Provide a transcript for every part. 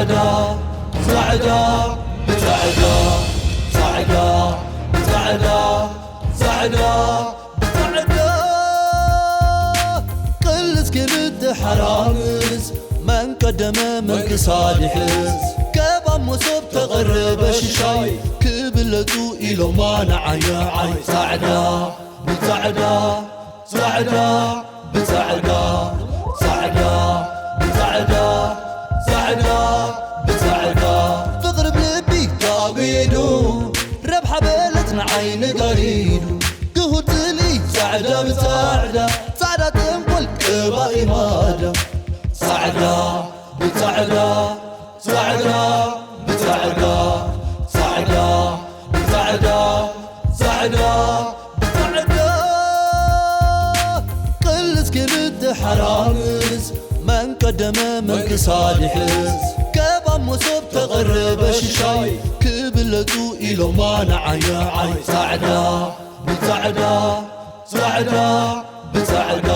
ጻዕዳ ብጻዕዳ ጻዕዳ ብጻዕዳ ጻዕዳ ብጻዕዳ ቅልስ ክልተ ሓራምዝ መን ቀደመ መን ክሳድ ይሕዝ ከባብ መሶብ ተቐረበ ሽሻይ ክብለጡ ኢሎማ ንዓይ ንዓይ ጻዕዳ ብጻዕዳ ጻዕዳ ብጻዕዳ ጻዕዳ ብጻዕዳ ጻዕዳ ብጻዕዳ ፍቕሪ ብልቢ ታጒዱ ረብሓ በለት ንዓይኒ ጋሪዱ ግሁድ ጽልኢ ጻዕዳ ብጻዕዳ ጻዕዳ ተንኮል ቅባኢ ማዳ ጻዕዳ ብጻዕዳ ጻዕዳ ብጻዕዳ ጻዕዳ ብጻዕዳ ጻዕዳ ብጻዕዳ ቅልስ ክልተ ሓራምዝ መን ቀደመ መን ክሳድ ይሕዝ ከባብ መሶብ ተቐረበ ሽሻይ ክብለጡ ኢሎማ ንዓይ ንዓይ ጻዕዳ ብጻዕዳ ጻዕዳ ብጻዕዳ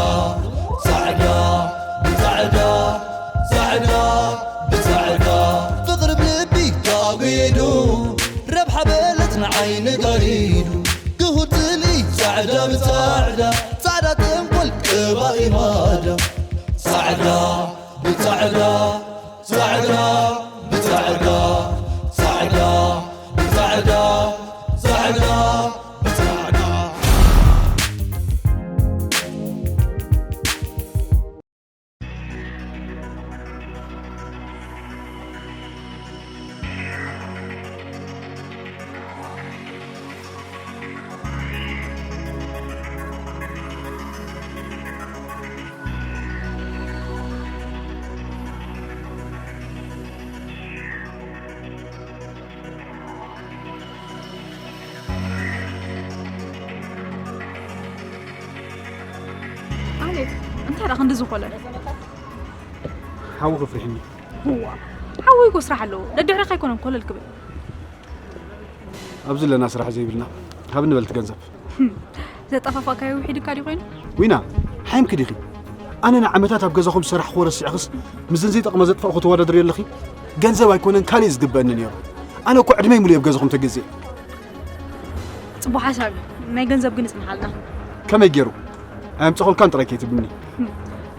ጻዕዳ ብጻዕዳ ጻዕዳ ብጻዕዳ ፍቕሪ ብልቢ ታጒዱ ረብሓ በለት ንዓይኒ ጋሪዱ ግሁድ ጽልኢ ጻዕዳ ብጻዕዳ ጻዕዳ ተንኮል ቅባኢ ማዳ ጻዕዳ ብጻዕዳ ጻዕዳ ብጻዕዳ ጻዕዳ ብጻዕዳ ጻዕዳ ብጻዕዳ ኣሌክ እንታይ ደኣ ክንዲ ዝኾለ ሓዊ ክፍርሕኒ እዋ ሓዊ እኮ ስራሕ ኣለዎ ደድሕረካ ኣይኮነን ኮለል ክብል ኣብዚ ኣለና ስራሕ ዘይብልና ሃብኒ በልቲ ገንዘብ ዘጠፋፋእካዮ ውሒድካ ድዩ ኮይኑ ዊና ሓይምኪ ዲኺ ኣነ ንዓመታት ኣብ ገዛኹም ዝሰራሕኽዎ ረሲዕኽስ ምስዘን ዘይጠቕማ ዘጥፋእኹ ተወዳድሪ ኣለኺ ገንዘብ ኣይኮነን ካልእ ዝግበአኒ ነይሩ ኣነ እኮ ዕድመይ ሙሉእ ኣብ ገዛኹም ተገዚአ ጽቡቕ ሓሳብ እዩ ናይ ገንዘብ ግን ይጽንሓልና ከመይ ገይሩ ኣየምጸኹልካን ጥራይ ከይትብልኒ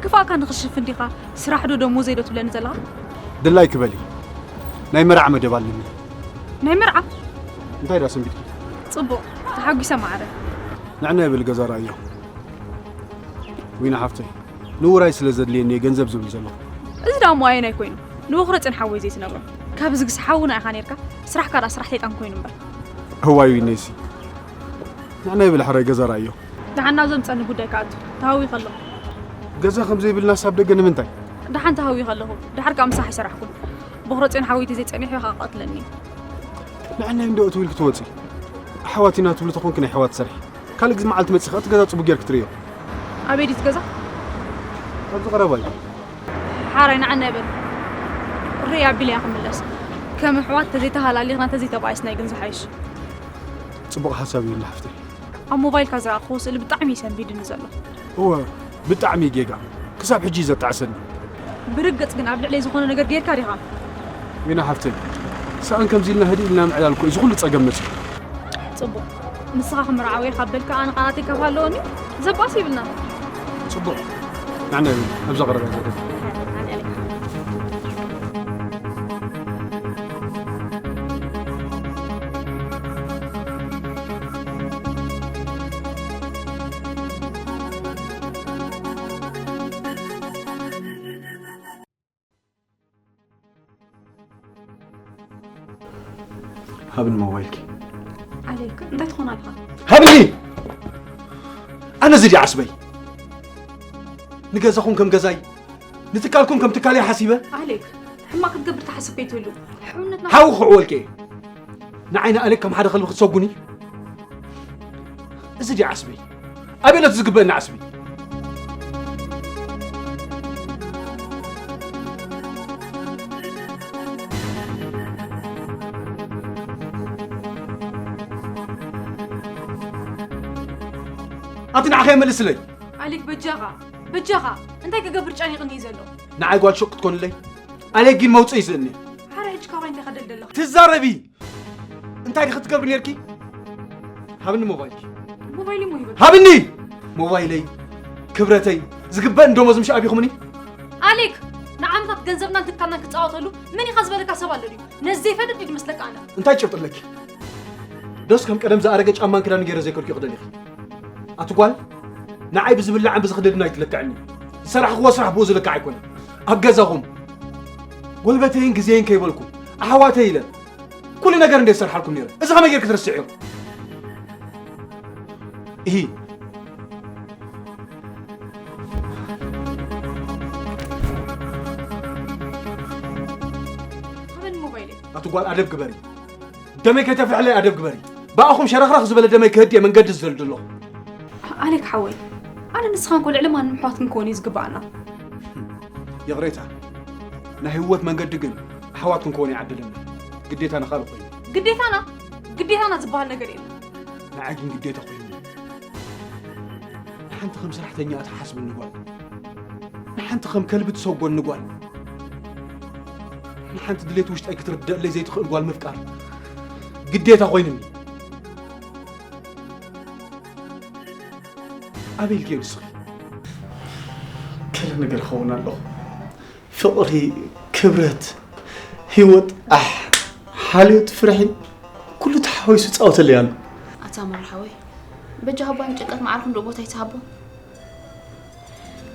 ክፋእካ ንኽሽፍን ዲኻ ስራሕ ዶ ደሞዘይ ዶ ትብለኒ ዘለኻ ድላይኪ በሊ ናይ መርዓ መደብ ኣለኒ ናይ መርዓ እንታይ ዳ ሰንቢድኪ ጽቡቕ ተሓጒሰ ማዕረ ንዕና ይብል ገዛ ርኣዮ ዊና ሓፍተይ ንውራይ ስለ ዘድልየኒ እየ ገንዘብ ዝብል ዘለኹ እዚ ዳ እሞ ኣየናይ ኮይኑ ንበኹረ ጽንሓወይ ዘይትነግሮ ካብ ዝግስ ሓውና ኢኻ ነርካ ስራሕካ ዳ ስራሕ ሰይጣን ኮይኑ እምበር እዋይ ዊነይሲ ንዕና ይብል ሕራይ ገዛ ርኣዮ ደሓን ናብ ዘምጸኒ ጉዳይ ክኣቱ ተሃዊኸ ኣለኹ ገዛ ከም ዘይብልና ሳብ ደገ ንምንታይ ደሓን ተሃዊኸ ኣለኹ ደሓር ከዓ ምሳሕ ይሰራሕኩን በኹረ ጽዮን ሓወይቲ ዘይጸኒሑ ከዓ ቀትለኒ ንዕና እንዶ እትው ኢልኪ ትወጺ ኣሕዋት ኢና ትብሉ ተኾንኪ ናይ ኣሕዋት ሰርሒ ካልእ ግዜ መዓልቲ መጺኻ እቲ ገዛ ጽቡቅ ጌርኪ ትርእዮ ኣበይ ድዩ እቲ ገዛ ኣብዚ ቀረባ እዩ ሓራይ ንዓና ይበል ርያ ኣቢለ እያ ክምለስ ከም ኣሕዋት ተዘይተሃላሊኽና ተዘይተባኢስና እዩ ግን ዝሓይሽ ጽቡቕ ሓሳብ እዩ እንዳ ሓፍተይ ኣብ ሞባይልካ ዝረኣኽዎ ስእሊ ብጣዕሚ እዩ ሰንቢድኒ ዘሎ እወ ብጣዕሚ ጌጋ ክሳብ ሕጂ እዩ ዘጣዕሰኒ ብርግጽ ግን ኣብ ልዕለይ ዝኾነ ነገር ጌርካ ዲኻ ዊና ሓፍተይ ሰኣን ከምዚ ኢልና ህድእ ኢልና ምዕላል እኮ እዚ ኩሉ ጸገም መጺኡ ጽቡቕ ንስኻ ክምርዓው እየ ካብ በልካ ኣነ ቃናተይ ከፍ ኣለወኒ ዘባእስ ይብልና ጽቡቕ ንዓና ይብል ኣብዛ ቀረባ ዘገብ ሃብኒ ሞባይልኪ ኣሌክ እንታይ ትኾን ኣለኻ ሃብኒ ኣነ እዚ ድዓስበይ ንገዛኹም ከም ገዛይ ንትካልኩም ከም ትካለይ ሓሲበ ኣሌክ ሕማቕ ክትገብር ትሓስብ ከይትህሉ ሕውነትና ሓዊ ክዕወልኪ እየ ንዓይ ንኣሌክ ከም ሓደ ከልቢ ክትሰጉኒ እዚ ድዩ ዓስቢ ኣበይ ኣሎ ዝግበአኒ ዓስቢ ኣቲ ንዓኸ የመልስለይ ኣሌክ በጃኻ በጃኻ እንታይ ክገብር ጨኒቕኒ እዩ ዘሎ ንዓይ ጓል ሹቕ ክትኮንለይ ኣሌክ ግን መውፅእ ይስእኒ ትዛረቢ እንታይ ድኺ ትገብሪ ነርኪ? ሃብኒ ሞባይል። ሞባይል ሞ ይበል ሃብኒ ሞባይለይ፣ ክብረተይ፣ ዝግበእን ደሞዝ ምሽ ኣቢኹምኒ። ኣሌክ፣ ንዓመታት ገንዘብናን ትካልናን ክፃወተሉ መን ኢኻ ዝበለካ ሰብ ኣሎ ድዩ? ነዚ ዘይፈልጥ ድዩ ዝመስለካ ኣነ? እንታይ ጭብጢ ኣለኪ? ዶስ ከም ቀደም ዝኣረገ ጫማን ክዳን ገይረ ዘይከድኩ ክደሊኺ? ኣቲ ጓል፣ ንዓይ ብዝብላዕን ብዝኽደድን ኣይትለክዕኒ። ዝሰራሕኽዎ ስራሕ ብኡ ዝልካዕ ኣይኮነን። ኣብ ገዛኹም ጎልበተይን ግዜይን ከይበልኩ ኣሕዋተይ ኢለ ኩሉ ነገር እንደ ዝሰርሓልኩም ነይረ። እዚ ከመይ ጌርክ ትረስዕዮ? እሂ ሃበኒ ሞባይለይ። ኣቲ ጓል ኣደብ ግበሪ። ደመይ ከይተፍልሕለይ ኣደብ ግበሪ። ብኣኹም ሸረኽረኽ ዝበለ ደመይ ክህድየ መንገዲ ዝደልድ ኣለኹ። ኣሌክ ሓወይ፣ ኣነ ንስኻን ኮ ልዕሊ ማንም ኣሕዋት ክንከውን እዩ ዝግባኣና። ይቕሬታ፣ ናይ ህይወት መንገዲ ግን ኣሕዋት ክንከውን ይዓድልና። ግዴታ ንኻልእ ኮይኑ። ግዴታና ግዴታና ዝበሃል ነገር የለን። ንዓይ ግን ግዴታ ኮይኑ። ንሓንቲ ከም ሰራሕተኛ እትሓስብኒ ጓል፣ ንሓንቲ ከም ከልቢ ትሰጎኒ ጓል፣ ንሓንቲ ድሌት ውሽጠይ ክትርደእለይ ዘይትኽእል ጓል ምፍቃር ግዴታ ኮይኑኒ። ኣበይ ኢልክዮ ንስኺ? ገለ ነገር ክኸውን ኣለኹ። ፍቕሪ፣ ክብረት፣ ህይወት፣ ኣሕ፣ ሓልዮት፣ ፍርሒ፣ ኩሉ ተሓዋዊሱ ጻወተለይ ኣሎ። ኣታ መርሓወይ፣ በጃ ሃቦ ንጭንቀት ማዕርኹም ዶ ቦታ ይትሃቦ?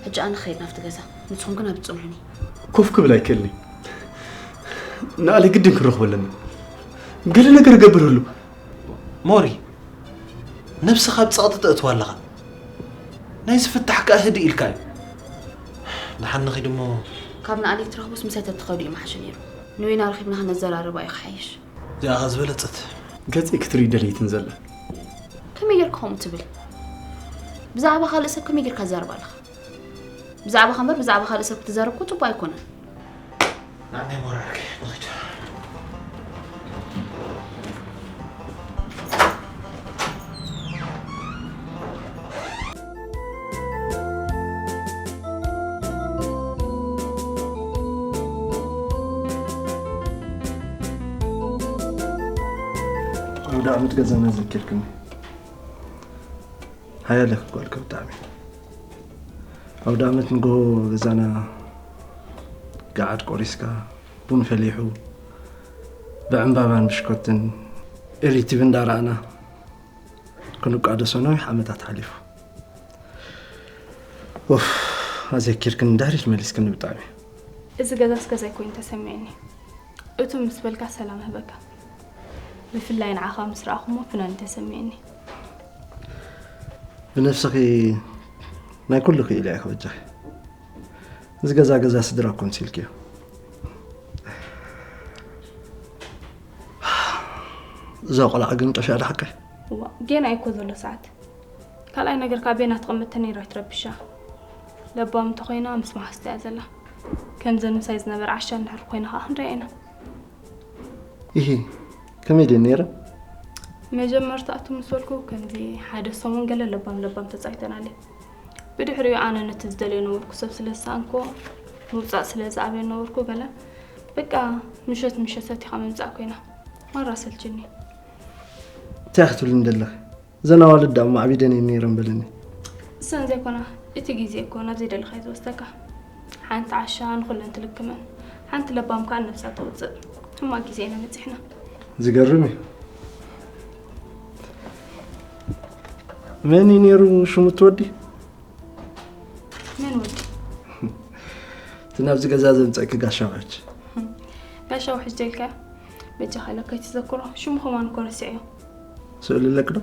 ሕጂ ኣነ ክኸይድ ናብቲ ገዛ፣ ንስኹም ግን ኣብ ጽንሑኒ። ኮፍ ክብል ኣይክእልኒ። ንኣለ ግድን ክረኽቦ ኣለኒ። ገለ ነገር እገብር ህሉ። ሞሪ፣ ነብስኻ ኣብ ጸቕጢ ተእትዋ ኣለኻ። ናይ ዝፍታሕ ከኣ ህድእ ኢልካ እዩ። ደሓን ንኺድ እሞ። ካብ ንኣሌክ ትረኽቦስ ምሳይ ተትኸዱ እዩ መሓሸ ነይሩ። ንወይና ረኺብና ክነዘራርባ እዩ ክሓይሽ። እዚኣ ኸ ዝበለጸት። ገጸይ ክትርኢ ደለይትን ዘላ። ከመይ ጌርካ ከምኡ ትብል? ብዛዕባ ካልእ ሰብ ከመይ ጌርካ ትዛረብ ኣለኻ? ብዛዕባኻ እምበር ብዛዕባ ካልእ ሰብ ክትዛረብ እኮ ጽቡቕ ኣይኮነን። ንዓናይ ሞራርክ ንኺድ። ኣውደ ዓመት ገዛና ዘኪርክኒ። ሓያለ ክጓልከ ብጣዕሚ። ኣውደ ዓመት ንጎ ገዛና ገዓት ቆሪስካ፣ ቡን ፈሊሑ፣ ብዕምባባን ብሽኮትን ኤልቲቪ እንዳረኣና ክንቋደሶ ነዊሕ ዓመታት ሓሊፉ። ኡፍ፣ ኣዘኪርክን ድሕሪት መሊስክኒ ብጣዕሚ። እዚ ገዛስ ገዛይ ኮይኑ ተሰሚዕኒ። እቱ ምስ በልካ ሰላም ህበካ። ብፍላይ ንዓኻ ምስ ረኣኹሞ ፍናን ተሰሚዕኒ። ብነፍስኺ ናይ ኩሉ ክኢለ ኢኺ በጃኺ። እዚ ገዛ ገዛ ስድራ እኮ ምሲልክዮ። እዛ ቆልዓ ግን ጠፊኣ ዶ ሓቀይ? እዋ፣ ጌና እኮ ዘሎ ሰዓት። ካልኣይ ነገር ካብ ቤና ትቕመጥ ተነይራ ትረብሻ። ለባም እንተኾይና ምስ መሓዝታ እያ ዘላ። ከምዘን ምሳይ ዝነበረ ዓሻ እንድሕር ኮይና ኸዓ ክንሪኣ ኢና። ኢሂ፣ ከመይ ድየን ነይረን? መጀመርታ ኣቱ ምስ በልኩ ከምዚ ሓደ ሰሙን ገለ ለባም ለባም ተጻዊተናለ። ብድሕሪኡ ኣነ ነቲ ዝደልዮ ነበርኩ ሰብ ስለ ዝሰኣንኩ ምውጻእ ስለ ዝኣብዮ ነበርኩ ገለ በቃ ምሸት ምሸት ሰቲኻ ምምጻእ ኮይና። ማራ ሰልችኒ። እንታይ ክትብልኒ ደለኺ? እዘን ኣዋልድ ደኣ ማዕቢደን እየን ነይረን በልኒ። እሰን ዘይኮና እቲ ግዜ እኮ ናብ ዘይደለኻዮ ዝወስደካ። ሓንቲ ዓሻ ንኹለን ትልክመን፣ ሓንቲ ለባም ከኣ ነብሳ ተውፅእ። ሕማቕ ግዜ ኢና በፂሕና። ዝገርም እዩ። መን እዩ ነይሩ ሽሙ እቲ ወዲ? መን ወዲ? እቲ ናብዚ ገዛ ዘምፀእኪ ጋሻ ውሕጅ። ጋሻ ውሕጅ ዶ ኢልካዮ? በጃኻ ኢለ ከይትዘክሮ፣ ሽሙ ከማን እኮ ረሲዐዮ። ስእሊ ኣለኪ ዶ?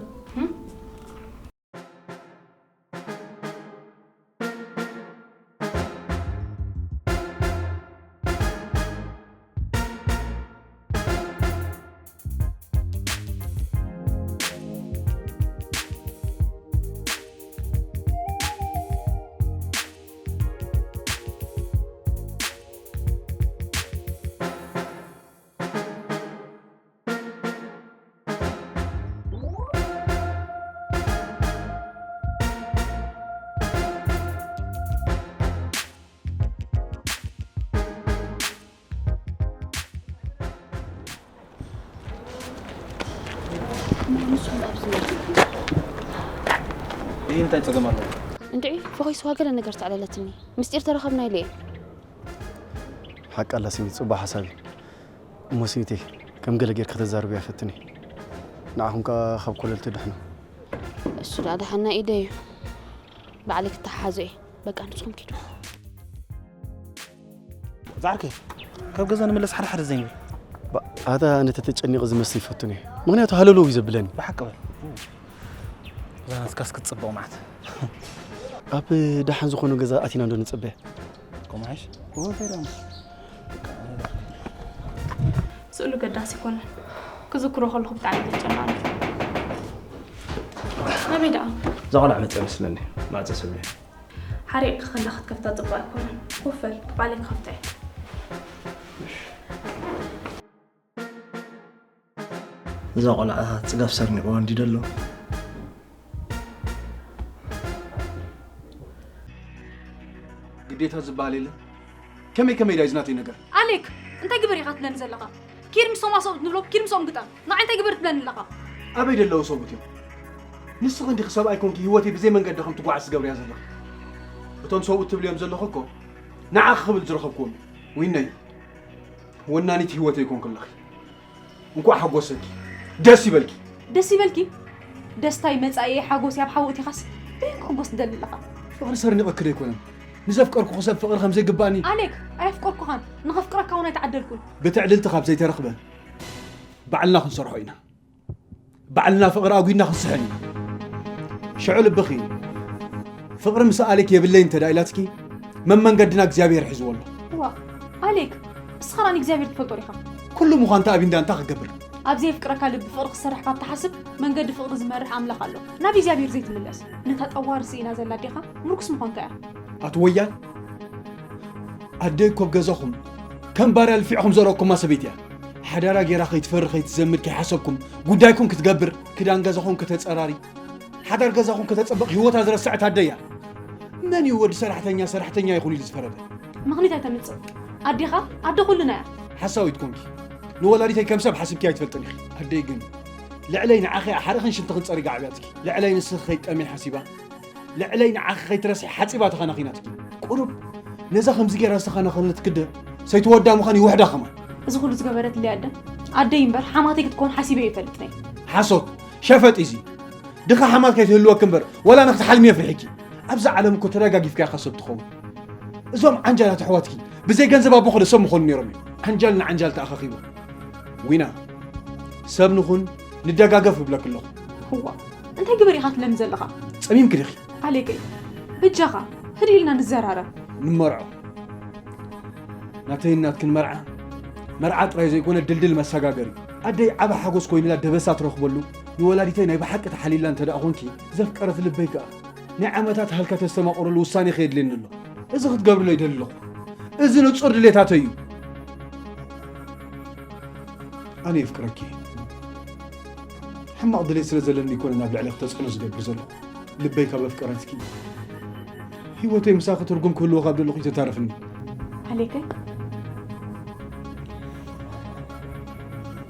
ንስኹም ኣብዚ መጺኹም። ይህ እንታይ ጸገም ኣለዎ? እንድዒ፣ ፈኺስዋ ገለ ነገር ተዕለለትኒ። ምስጢር ተረኸብና ኢለ እየ። ሓቂ ኣላ ስኒ፣ ጽቡቕ ሓሳብ እዩ። እሞ ስኒተይ፣ ከም ገለ ጌርኪ ከተዛርብያ ፈትኒ። ንዓኹም ከኣ ካብ ኮለል ትድሕኑ። እሱ ደኣ ደሓና ኢደ እዩ። ባዕለይ ክተሓሓዞ እየ። በቃ ንስኹም ኪዱ። ዛዕርከይ፣ ካብ ገዛ ንምለስ ሓደ ሓደ ዘይንብል። ባ-፣ ኣታ ነቲ ተጨኒቑ ዝመስል ይፈቱን እየ። ምኽንያቱ ሃለሎው እዩ ዘብለኒ። ብሓቂ በል። እዛ ናትካስ ክትጽብቕ መዓት። ኣብ ደሓን ዝኾነ ገዛ ኣቲና እንዶ ንጽበያ። ከምኡ ሓይሽ? እወ፣ እንታይ ደኣ? ስእሉ ገዳሲ ኣይኮነን። ክዝክሮ ከለኹ ብጣዕሚ ተጨናኒቐ። ናበይ ደኣ? እዛ ቆልዓ መጽያ መስለኒ። ማዕጾ ሰብርያ። ሓሪቕካ ከላ ክትከፍታ ጽቡቕ ኣይኮነን። ኮፍ በል፣ ባዕለይ ክኸፍታ እየ። እዛ ቆልዓ ጽጋብ ሰርኒቕዋ እንዲ ደሎ። ግዴታ ዝበሃል የለን። ከመይ ከመይ ዳዩ ዝናተይ ነገር? ኣሌክ፣ እንታይ ግበር ኢኻ ትብለኒ ዘለኻ? ኪድ ምስቶም ኣሰብኡት ንብሎ፣ ኪድ ምስኦም ግጠም። ንዓይ እንታይ ግበር ትብለኒ ኣለኻ? ኣበይ ደለዉ ሰብኡት እዮም? ንስኺ እንዲኺ ሰብኣይ ኮንኪ ህይወተይ ብዘይ መንገዲ ከም ትጓዓዝ ትገብርያ ዘለኺ። እቶም ሰብኡት ትብልዮም ዘለኺ እኮ ንዓኺ ክብል ዝረኸብክዎም እዮም። ዊነይ፣ ወናኒት ህይወተይ ኮንኪ ኣለኺ። እንኳዕ ሓጎሰኪ። ደስ ይበልኪ። ደስ ይበልኪ። ደስታይ መጻኢየይ ሓጎስ ኣብ ሓዊ እቲኻስ በየን ክሕጎስ ትደሊ ኣለኻ? ፍቕሪ ሰርኒቐኪ ዶ ኣይኮነን? ንዘፍቀርኩኺ ሰብ ፍቕሪ ከም ዘይግባእኒ። ኣሌክ፣ ኣየፍቀርኩኻን። ንኸፍቅረካ እውን ኣይተዓደልኩን። ብትዕድልቲ ካብ ዘይተረኽበ ባዕልና ክንሰርሖ ኢና። ባዕልና ፍቕሪ ኣጒድና ክንስሕን ኢና። ሽዑ ልብኺ ፍቕሪ ምስ ኣሌክ የብለይ እንተ ደኣ ኢላትኪ፣ መመንገድና እግዚኣብሔር ሒዝዎ ኣሎ። እዋ፣ ኣሌክ፣ እስኻ ራን እግዚኣብሔር ትፈልጦ ዲኻ? ኩሉ ምዃንታ ኣብ ኢንዳ እንታይ ክገብር? ኣብ ዘየፍቅረካ ልቢ ፍቕሪ ክትሰርሕ ካብ ትሓስብ፣ መንገዲ ፍቕሪ ዝመርሕ ኣምላኽ ኣሎ። ናብ እግዚኣብሔር ዘይትምለስ፣ ነታ ጠዋሪ ስኢና ዘላ ኣዴኻ ምርኩስ ምዃንካ እያ። ኣቲ ወያል፣ ኣደይ እኮ ኣብ ገዛኹም ከም ባርያ ልፊዕኹም ዘረኩማ ሰበይቲ እያ። ሓዳራ ጌራ ከይትፈሪ ከይትዘምድ ከይሓሰብኩም፣ ጉዳይኩም ክትገብር፣ ክዳን ገዛኹም ከተጸራሪ፣ ሓዳር ገዛኹም ከተጸብቕ ህይወታ ዝረሰዐት ኣደይ እያ። መን እዩ ወዲ ሰራሕተኛ ሰራሕተኛ ይኹን ኢሉ ዝፈረደ? ምኽኒት ኣይተምጽእ። ኣዴኻ ኣደ ኩልና እያ። ሓሳዊት ኮንኪ። ንወላዲተይ ከም ሰብ ሓሲብኪ ኣይትፈልጥን ኢኺ። ኣደይ ግን ልዕለይ ንዓኺ ኣሕሪኽን ሽንትኽን ጸሪጋ ኣዕብያትኪ። ልዕለይ ንስኺ ከይትጠምይ ሓሲባ፣ ልዕለይ ንዓኺ ከይትረስሒ ሓጺባ ተኸናኺናትኪ። ቁሩብ ነዛ ከምዚ ጌራ ዝተኸናኸነትኪ ኣደ ሰይትወዳ ምዃን ይውሕዳ ከማን። እዚ ኩሉ ዝገበረትለይ ኣደ ኣደይ እምበር ሓማተይ ክትኮን ሓሲበ ይፈልጥን እየ። ሓሶት፣ ሸፈጥ እዚ። ድኻ ሓማት ከይትህልወኪ እምበር፣ ዋላ ንክትሓልሚ የፍርሕኪ። ኣብዛ ዓለም እኮ ተደጋጊፍካ ኢኻ ሰብ ትኸውን። እዞም ዓንጃላት ኣሕዋትኪ ብዘይ ገንዘብ ኣቦ ኸዶ ሰብ ምኾኑ ነይሮም እዮም። ዓንጃል ንዓንጃል ተኣኻኺቡ። ዊና፣ ሰብ ንኹን፣ ንደጋገፍ እብለኪ ኣለኹ። እዋ፣ እንታይ ግበር ኢኻ ትብለኒ ዘለኻ? ጸሚምኪ ዲኺ? ኣሌከይ፣ በጃኻ፣ ህድእ ኢልና ንዘራረብ። ንመርዖ። ናተይን ናትክን መርዓ፣ መርዓ ጥራይ ዘይኮነ ድልድል መሰጋገሪ። ኣደይ ዓቢ ሓጎስ ኮይኑላ ደበሳ ትረኽበሉ፣ ንወላዲተይ ናይ ብሓቂ ተሓሊላ እንተ ደኣ ኾንኪ፣ ዘፍቀረት ልበይ ከኣ ናይ ዓመታት ሃልካ ተስተማቕረሉ ውሳኔ ከየድልየኒ ኣሎ። እዚ ክትገብርለይ ይደሊ ኣለኹ። እዚ ንጹር ድሌታተይ እዩ። ኣነ የፍቅረኪ። ሕማቕ ድሌት ስለ ዘለኒ ኣይኮነ ናብ ልዕለኺ ተጽዕኖ ዝገብር ዘለኹ። ልበይ ካብ ኣፍቀረትኪ፣ ህይወተይ ምሳኺ ትርጉም ክህልዎ ካብ ደለኹ ኣይተታርፍኒ። ኣሌከይ፣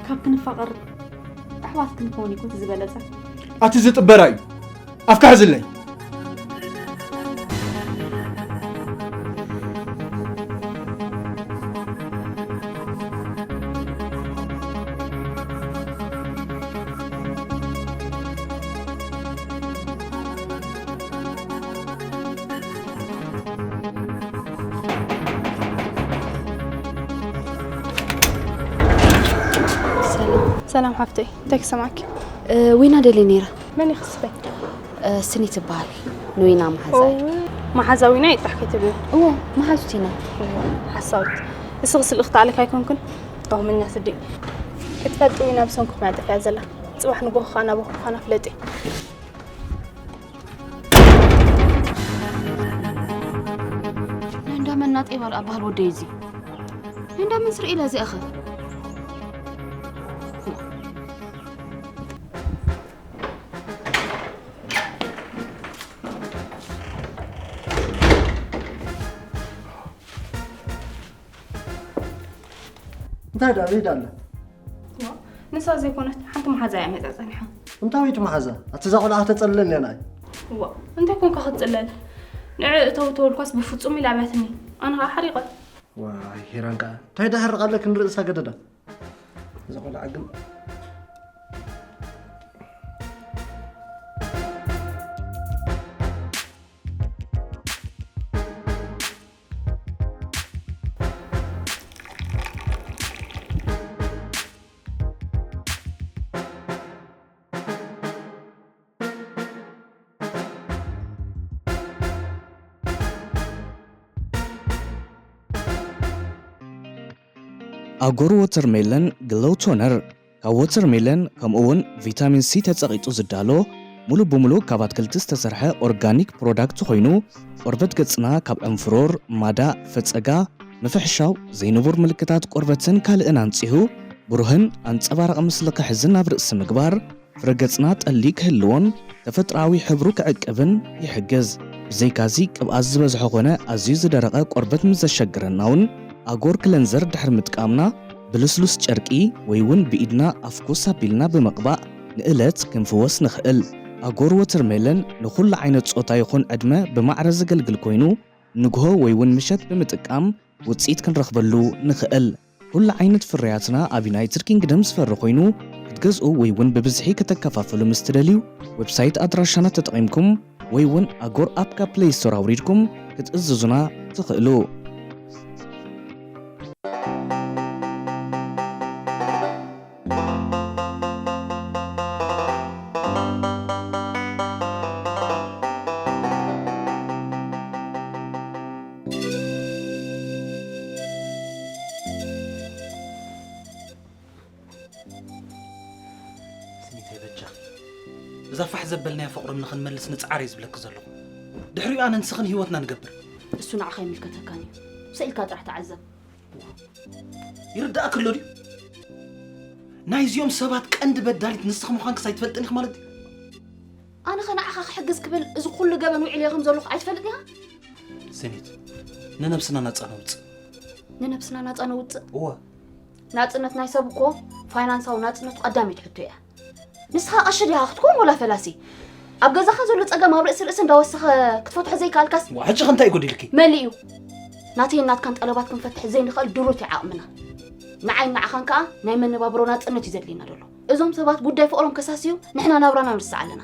ካብ ክንፋቐር ኣሕዋት ክንከውን እኮ እቲ ዝበለጸ። ኣቲ ዝጥበራ እዩ። ኣፍካ ሕዝለይ። ሰላም። ሰላም ሓፍተይ፣ እንታይ ክሰማዕኪ? እ፣ ዊና ደልየ ነይረ። መን እዩ ክስበይ? እ፣ ስኒ ትበሃል። ንዊና መሓዛ እያ። እወ፣ መሓዛ ዊና ይጥራሕ ከይትብሊ። እወ፣ መሓዙት ኢና። እወ፣ ሓሳዊት። እስኺ ስልእኽቲ ኣለካ ኣይኮንክን? ኦሆመኛ ስዲ። ክትፈልጢ ዊና ብሰንክኹም እያ ጠፊኣ ዘላ። ጽባሕ ንጎሆ ኸኣ ናባኹም ምዃና ፍለጢ። ናይ እንዳ መናጤ ባል ኣባህል ወደይ እዚ። ናይ እንዳ መን ስርዒ ኢላ እዚኣኸ? እንታይ ደኣ፣ ኣበይ ደኣ ኣላ? ዋ፣ ንሳ ዘይኮነት ሓንቲ መሓዛ እያ መጻ ጸኒሓ። እንታይ ወይቲ መሓዛ? ኣቲ እዛ ቆልዓ ከተጸልለኒ እያ ንዓይ። እዋ፣ እንታይ ኮንካ ክትጽለል? ንዕ እተው ተበልኳስ ብፍጹም ኢላ ኣብያትኒ። ኣነ ኸዓ ሓሪቐ። ዋይ፣ ሄራን ከኣ እንታይ ደሕርቕ ኣለኪ ንርእሳ ገደዳ? እዛ ቆልዓ ግን ኣጎር ወተርሜለን ግሎው ቶነር ካብ ወተርሜለን ከምኡ እውን ቪታሚን ሲ ተጸቒጡ ዝዳሎ ሙሉ ብሙሉ ካብ ኣትክልቲ ዝተሰርሐ ኦርጋኒክ ፕሮዳክት ኮይኑ ቆርበት ገጽና ካብ ዕንፍሮር፣ ማዳእ፣ ፈጸጋ፣ ምፍሕሻው፣ ዘይንቡር ምልክታት ቆርበትን ካልእን ኣንጺሁ ብሩህን ኣንጸባራቒ ምስሊ ክሕዝን ኣብ ርእሲ ምግባር ፍረ ገጽና ጠሊ ክህልዎን ተፈጥሮኣዊ ሕብሩ ክዕቅብን ይሕግዝ። ብዘይካዚ ቅብኣት ዝበዝሖ ኮነ ኣዝዩ ዝደረቐ ቆርበት ምስ ዘሸግረና እውን ኣጎር ክለንዘር ድሕሪ ምጥቃምና ብልስሉስ ጨርቂ ወይ እውን ብኢድና ኣፍኩስ ኣቢልና ብምቕባእ ንእለት ክንፍወስ ንኽእል። ኣጎር ወተርሜለን ንኹሉ ዓይነት ጾታ ይኹን ዕድመ ብማዕረ ዘገልግል ኮይኑ ንግሆ ወይ እውን ምሸት ብምጥቃም ውጽኢት ክንረኽበሉ ንኽእል። ኩሉ ዓይነት ፍርያትና ኣብ ዩናይትድ ኪንግደም ዝፈሪ ኮይኑ ክትገዝኡ ወይ እውን ብብዝሒ ከተከፋፍሉ ምስ ትደልዩ ዌብሳይት ኣድራሻና ተጠቒምኩም ወይ እውን ኣጎር ኣፕ ካብ ፕሌይ ስቶር ኣውሪድኩም ክትእዝዙና ትኽእሉ። ስኒተይ በጃ፣ እዛ ፋሕ ዘበልናያ ፍቕሮም ንኽንመልስ ንጽዓር እየ ዝብለኪ ዘለኹ። ድሕሪኡ ኣነ ንስኽን ህይወትና ንገብር። እሱ ንዓኻ ኣይምልከተካን እዩ። ስኢልካ ጥራሕ ተዓዘብ። ይርዳእኪ ኣሎ ድዩ? ናይዚኦም ሰባት ቀንዲ በዳሊት ንስኺ ምዃንክስ ኣይትፈልጥን ኢኺ ማለት ድዩ? ኣነ ኸ ንዓኻ ክሕግዝ ክብል እዚ ኩሉ ገበን ውዒለ ከም ዘለኹ ኣይትፈልጥን ኢኻ? ስኒት፣ ንነብስና ናጻ ነውጽእ። ንነብስና ናጻ ነውጽእ? እወ። ናጽነት ናይ ሰብ እኮ ፋይናንሳዊ ናጽነቱ ቀዳመይቲ ሕቶ እያ። ንስኻ ቀሺ ዲኻ ክትኮን ወላ ፈላሲ? ኣብ ገዛኻ ዘሎ ጸገም ኣብ ርእሲ ርእሲ እንዳወሰኸ ክትፈትሖ ዘይከኣልካስ? ዋ፣ ሕጂ ኸ እንታይ እዩ ጎዲልኪ? መሊኡ። ናተይን ናትካን ጠለባት ክንፈትሕ ዘይንኽእል ድሩት እዩ ዓቕምና። ንዓይን ንዓኻን ከኣ ናይ መነባብሮ ናጽነት እዩ ዘድልየና ዘሎ። እዞም ሰባት ጉዳይ ፍቕሮም ከሳስዩ ንሕና ናብራና ንርስዕ ኣለና።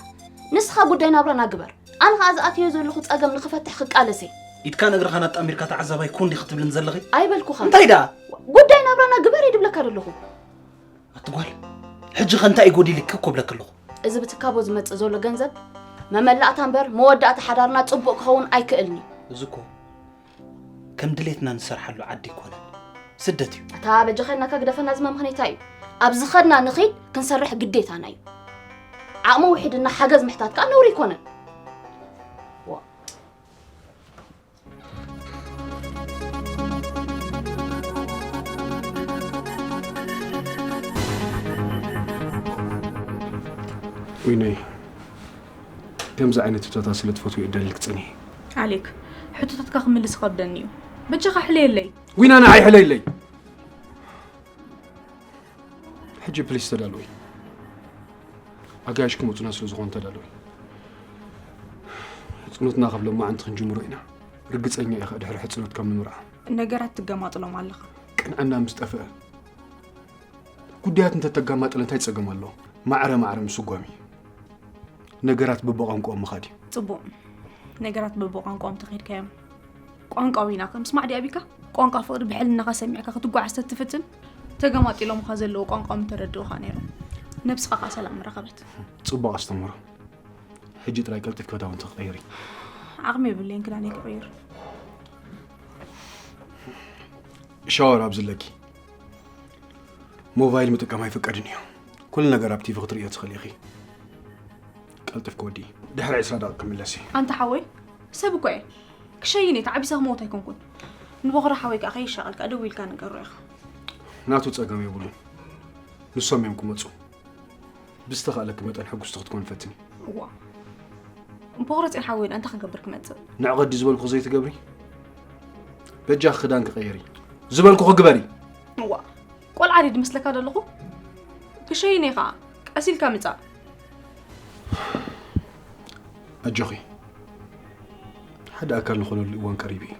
ንስኻ ጉዳይ ናብራና ግበር። ኣነ ኸኣ ዝኣትዮ ዘለኹ ጸገም ንኽፈትሕ ክቃለስ እየ። ኢድካን እግርኻን ኣጣሚርካ ተዓዛባይ ኩን ዲኺ ትብልኒ ዘለኺ? ኣይበልኩኻን። እንታይ ደኣ? ጉዳይ ናብራና ግበር እየ ድብለካ ዘለኹ። ኣቲ ጓል፣ ሕጂ ኸ እንታይ እዩ ጎዲልኪ እኮ እብለኪ ኣለኹ። እዚ ብትካቦ ዝመጽእ ዘሎ ገንዘብ መመላእታ እምበር መወዳእታ ሓዳርና ጽቡቕ ክኸውን ኣይክእልን እዩ። እዚ እኮ ከም ድሌትና ንሰርሓሉ ዓዲ ኣይኮነን፣ ስደት እዩ። እታ በጃኻ ኢልናካ ግደፈና ዝማ ምኽንያታ እዩ። ኣብ ዝኸድና ንኺድ ክንሰርሕ ግዴታና እዩ። ዓቕሚ ውሒድና ሓገዝ ምሕታት ከኣ ነውሪ ኣይኮነን። ዋ። ዊነይ፣ ከምዚ ዓይነት ሕቶታት ስለ ትፈትዊ እየ ደልክ ጽንሒ። ኣሌክ፣ ሕቶታትካ ክምልስ ይኸብደኒ እዩ። በጃኻ ሕለየለይ። ዊና ንዓይ ሕለየለይ። ሕጂ ፕሊስ ተዳለዊ። ኣጋይሽ ክመጹና ስለ ዝኾኑ ተዳለዊ። ሕጽኖትና ካብ ሎማዓንቲ ክንጅምሮ ኢና። ርግጸኛ ኢኻ ድሕሪ ሕጽኖት ካብ ንምርዓ። ነገራት ትገማጥሎም ኣለኻ። ቅንዕና ምስ ጠፍአ። ጉዳያት እንተተጋማጥል እንታይ ጸገም ኣለዎ? ማዕረ ማዕረ ምስጓም እዩ። ነገራት በብቋንቋኦም ምኻድ እዩ። ጽቡቕ። ነገራት በብቋንቋኦም ተኸይድካዮም። ቋንቋ ዊና፣ ከምስማዕ ድዩ ኣቢካ? ቋንቋ ፍቕሪ ብሕልናኻ ሰሚዕካ ክትጓዓዝ ተትፍትን፣ ተገማጢሎምኻ ዘለዉ ቋንቋኦም ምተረድኡኻ ነይሮም። ነብስኻ ከኣ ሰላም ምረኸበት። ጽቡቕ ኣስተምህሮ። ሕጂ ጥራይ ቀልጢፍኪ ክዳውንቲ ክቐይሪ። ዓቕሚ የብለይን ክዳነይ ክቕይር። ሻወር ኣብዚ ኣለኪ። ሞባይል ምጥቃም ኣይፍቀድን እዩ። ኩሉ ነገር ኣብ ቲቪ ክትርእዮ ትኽእሊ ኢኺ። ቀልጢፍኪ ወዲ። ድሕሪ ዕስራ ደቂቕ ክምለስ እየ። ኣንታ ሓወይ፣ ሰብ እኮ እየ። ክሸይን እየ፣ ተዓቢሰ ክመውት ኣይኮንኩን። ንቦኽሪ ሓወይ ከኣ ከይሻቐልካ ደዊልካ ንገሮ ኢኻ። ናቱ ጸገም የብሉን። ንሶም እዮም ክመጹ። ብዝተኻእለኪ መጠን ሕጉስቲ ክትኮኒ ፈትኒ። እዋ። እምበኣር ጽዮን ሓወይ፣ እንታይ ክንገብር ክመጽእ? ንዕቐዲ ዝበልኩኺ ዘይትገብሪ? በጃኺ ክዳንኪ ቀይሪ። ዝበልኩኺ ግበሪ። እዋ። ቆልዓ ድየ ዝመስለካ ዘለኹ? ክሸይን እየ ኸኣ። ቀስ ኢልካ ምጻእ። ኣጆኺ፣ ሓደ ኣካል ንኾነሉ እዋን ቀሪቡ እዩ።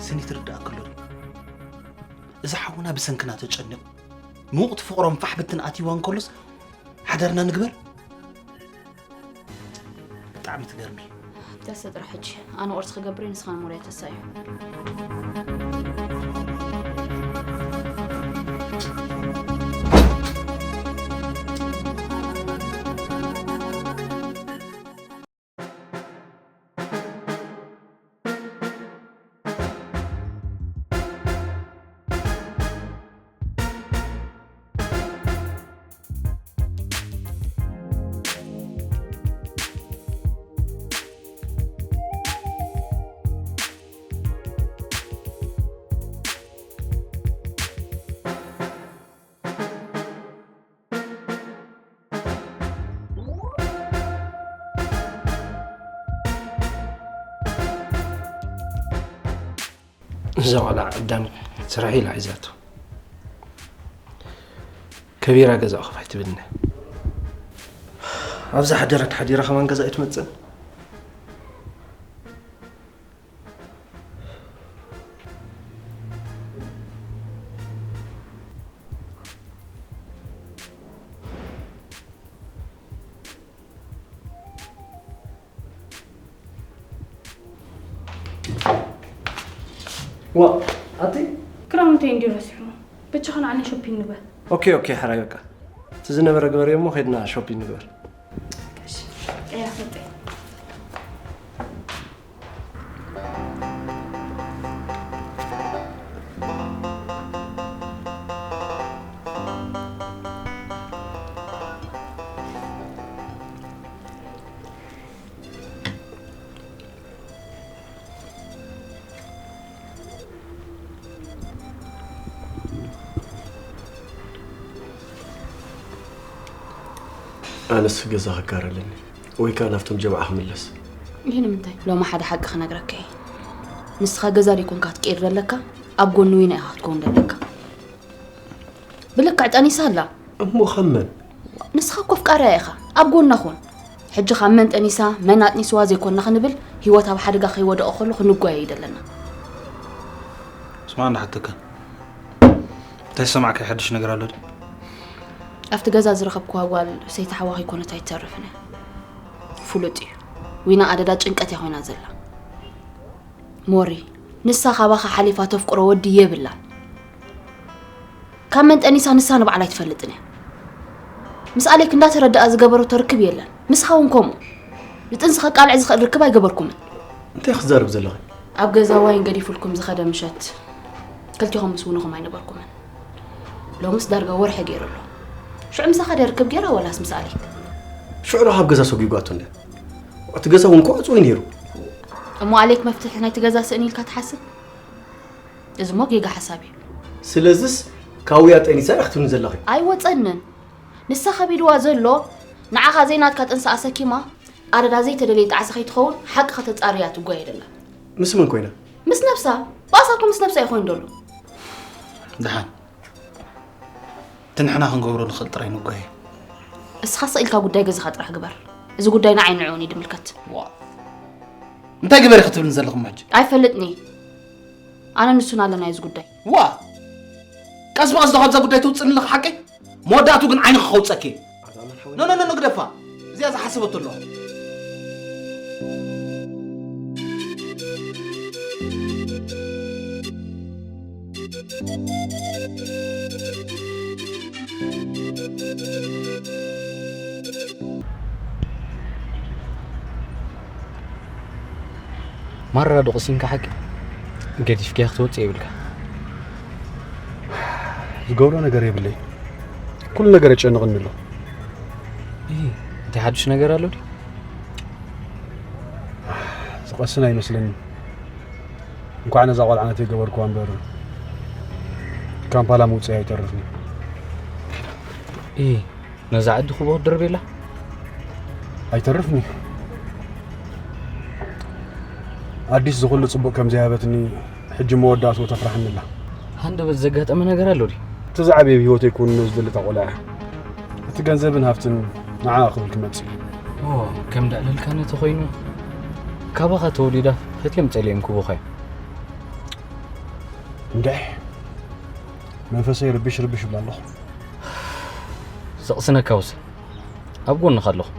ስኒ ትርዳእ ከሎ ድዩ? እዚ ሓውና ብሰንክና ተጨኒቑ፣ ምውቕቲ ፍቕሮም ፋሕ ብትን ኣትይዋ እንከሎስ ሓዳርና ንግበር? ብጣዕሚ ትገርሚ። ተሰጥረ ሕጂ ኣነ ቁርሲ ክገብር ንስኻ ንሞርያ ተሳዩ። እዛ ቆልዓ ዕዳም ስራሕ ኢላ ሒዛቶ። ከቢራ ገዛ ክፋይ ትብልና። ኣብዛ ሓደረት ሓዲራ ከማን ገዛ ኣይትመጽእን። ዋ፣ ኣቲ ክራውንተይ እንዲዩ ረሲሑ። ብቻ ኸን ኣነ ሾፒንግ ንግበር። ኦኬ፣ ኦኬ፣ ሕራይ በቃ። እቲ ዝነበረ ግበርዮ እሞ ኸድና ሾፒንግ ንግበር። እሺ፣ ቀያ ፈጠ። ኣነስ ገዛ ክጋረለኒ ወይ ከኣ ናብቶም ጀምዓ ክምለስ። ይህ ንምንታይ? ሎሚ ሓደ ሓቂ ክነግረካ እየ። ንስኻ ገዛ ዘይኮንካ ክትቀይር ዘለካ፣ ኣብ ጎኒ ዊና ኢኻ ክትከውን ዘለካ። ብልክዕ ጠኒሳ ኣላ። እሞ ካብ መን? ንስኻ እኮ ኣፍቃርያ ኢኻ። ኣብ ጎና ኩን። ሕጂ ካብ መን ጠኒሳ፣ መን ኣጥኒስዋ ዘይኮንና ክንብል፣ ህይወት ኣብ ሓደጋ ከይወደቐ ከሎ ክንጓየ እዩ ዘለና። ስማ፣ እንዳሓተካ እንታይ ዝሰማዕካዮ ሓድሽ ነገር ኣሎ ድዩ? ኣብቲ ገዛ ዝረኸብክዋ ጓል ሰይቲ ሓዋ ከይኮነት ኣይትተርፍን እያ። ፍሉጥ እዩ። ዊና ኣደዳ ጭንቀት እያ ኮይና ዘላ። ሞሪ፣ ንሳ ካባኻ ሓሊፋ ተፍቅሮ ወዲ የብላን። ካብ መን ጠኒሳ ንሳ ንባዕላ ኣይትፈልጥን እያ። ምስ ኣሌክ እንዳተረድኣ ዝገበረቶ ርክብ የለን። ንስኻ እውን ከምኡ። ንጥንሲ ከቃልዕ ዝኽእል ርክብ ኣይገበርኩምን። እንታይ ክትዛረብ ዘለኺ? ኣብ ገዛ ዋይን ገዲፉልኩም ዝኸደ ምሸት ክልቲኹም ምስ ውንኹም ኣይነበርኩምን። ሎምስ ዳርጋ ወርሒ ገይሩ ኣሎ። ሽዑ ምሳኻ ድያ ርክብ ገይራ ወላስ ምስ ኣሌክ? ሽዑ ዶ ካብ ገዛ ሰጒጓቶ እንድያ? እቲ ገዛ እውን እኮ ዕጹው እዩ ነይሩ። እሞ ኣሌክ መፍትሒ ናይቲ ገዛ ስእን ኢልካ ትሓስብ? እዚ እሞ ጌጋ ሓሳብ እዩ። ስለዝስ ካውያ ጠኒሳ ኢያ ክትብልኒ ዘለኺ? ኣይወጸንን። ንሳ ከቢድዋ ዘሎ ንዓኻ ዘይናትካ ጥንሲ ኣሰኪማ ኣደዳ ዘይተደለየ ጣዕሲ ከይትኸውን ሓቂ ከተጻርያ ትጓየ ደላ። ምስ መን ኮይና? ምስ ነብሳ። ባእሳ እኮ ምስ ነብሳ እዩ ኮይኑ ዘሎ። ደሓን። እቲ ንሕና ክንገብሮ ንኽእል ጥራይ ንጓየ። እስኻ ስቕ ኢልካ ጉዳይ ገዛኻ ጥራሕ ግበር። እዚ ጉዳይ ንዓይ ንዕኡን እዩ ድምልከት። ዋ። እንታይ ግበሪ ክትብልኒ ዘለኹም ሕጂ? ኣይፈልጥን እየ። ኣነ ንሱን ኣለና እዩ እዚ ጉዳይ። ዋ! ቀስ ብቐስ ዶ ካብዛ ጉዳይ ትውፅእኒ ኣለኻ ሓቀይ? መወዳእቱ ግን ዓይንኺ ከውፀኪ። ኖ፣ ኖ፣ ኖ፣ ኖ፣ ግደፋ። እዚኣ ዝሓስበቶ ኣለኹ። ማራ ዶ ቀሲንካ ሓቂ? ገዲፍካያ ክትወጽእ የብልካ። ዝገብሮ ነገር የብለይ። ኩሉ ነገር የጨንቕኒ ኣሎ። እይ፣ እንታይ ሓድሽ ነገር ኣሎ ድዩ? ዝቐስን ኣይመስለኒ። እንኳዕ ነዛ ቆልዓ ነተይ ገበርኩዋ እምበር፣ ካምፓላ ምውፅእ ኣይተርፍኒ። እይ፣ ነዛ ዓዲ ክቦ ክትድርብ የላ? ኣይተርፍኒ። ኣዲስ ዝኹሉ ጽቡቕ ከም ዘይሃበትኒ ሕጂ መወዳእትኡ ተፍርሓኒ ኣላ። ሃንደበት ዘጋጠመ ነገር ኣሎ ድዩ? እቲ ዝዓበየ ኣብ ህይወተይ ክውንኖ ዝደሊ እታ ቆልዓ እያ። እቲ ገንዘብን ሃብትን ንዓኣ ክብል ክመጽእ እዩ። ኦ፣ ከም ዳዕለልካ ነቲ ኮይኑ ካባኻ ተወሊዳ ፈትዮም ጸሊኦም ክቡኻ እዮም። እንድዒ፣ መንፈሰይ ርብሽ ርብሽ ይብላ ኣለኹ። ዘቕስነካ ውሰን። ኣብ ጎንኻ ኣለኹ።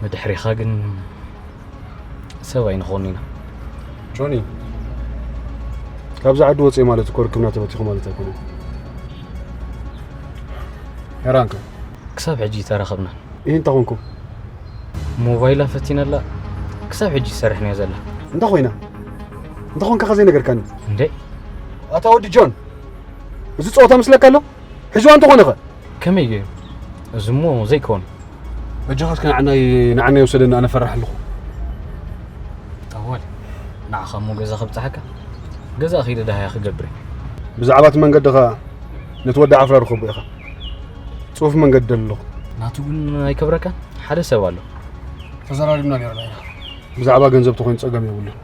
ብድሕሪኻ ግን ሰብ ኣይንኸውን ኢና። ጆኒ፣ ካብዚ ዓዲ ወፅእ ማለት እኮ ርክብና ተበቲኹ ማለት ኣይኮነን። ሄራንከ? ክሳብ ሕጂ ተራኸብናን። ይህ እንታይ ኮንኩም? ሞባይላ ፈቲነላ፣ ክሳብ ሕጂ ዝሰርሕ እያ ዘላ። እንታይ ኮይና? እንታይ ኮንካ ከዘይ ነገርካኒ? እንዴ? ኣታ ወዲ ጆን፣ እዚ ፀወታ ምስለካ ኣሎ? ሒዝዋ እንተኾነ ኸ? ከመይ ገይሩ? እዚ እሞ ዘይከውን። በጃኻ እስከ ንዓናይ፣ ንዓናይ ውሰደኒ፣ ኣነ ፈራሕ ኣለኹ። ጠዋል፣ ንዓኻ እሞ ገዛ ከብጽሓካ? ገዛ ከይደ ደሃያ ክገብር እየ። ብዛዕባ እቲ መንገዲ ኸኣ ነቲ ወዲ ዓፍራ ርኸቦ ኢኻ። ጽፉፍ መንገዲ ደሊ ኣለኹ። ናቱ ግን ኣይከብረካን? ሓደ ሰብ ኣሎ። ተዘራሪብና ነይርና ኢና። ብዛዕባ ገንዘብ ተኾይኑ ጸገም የብሉን።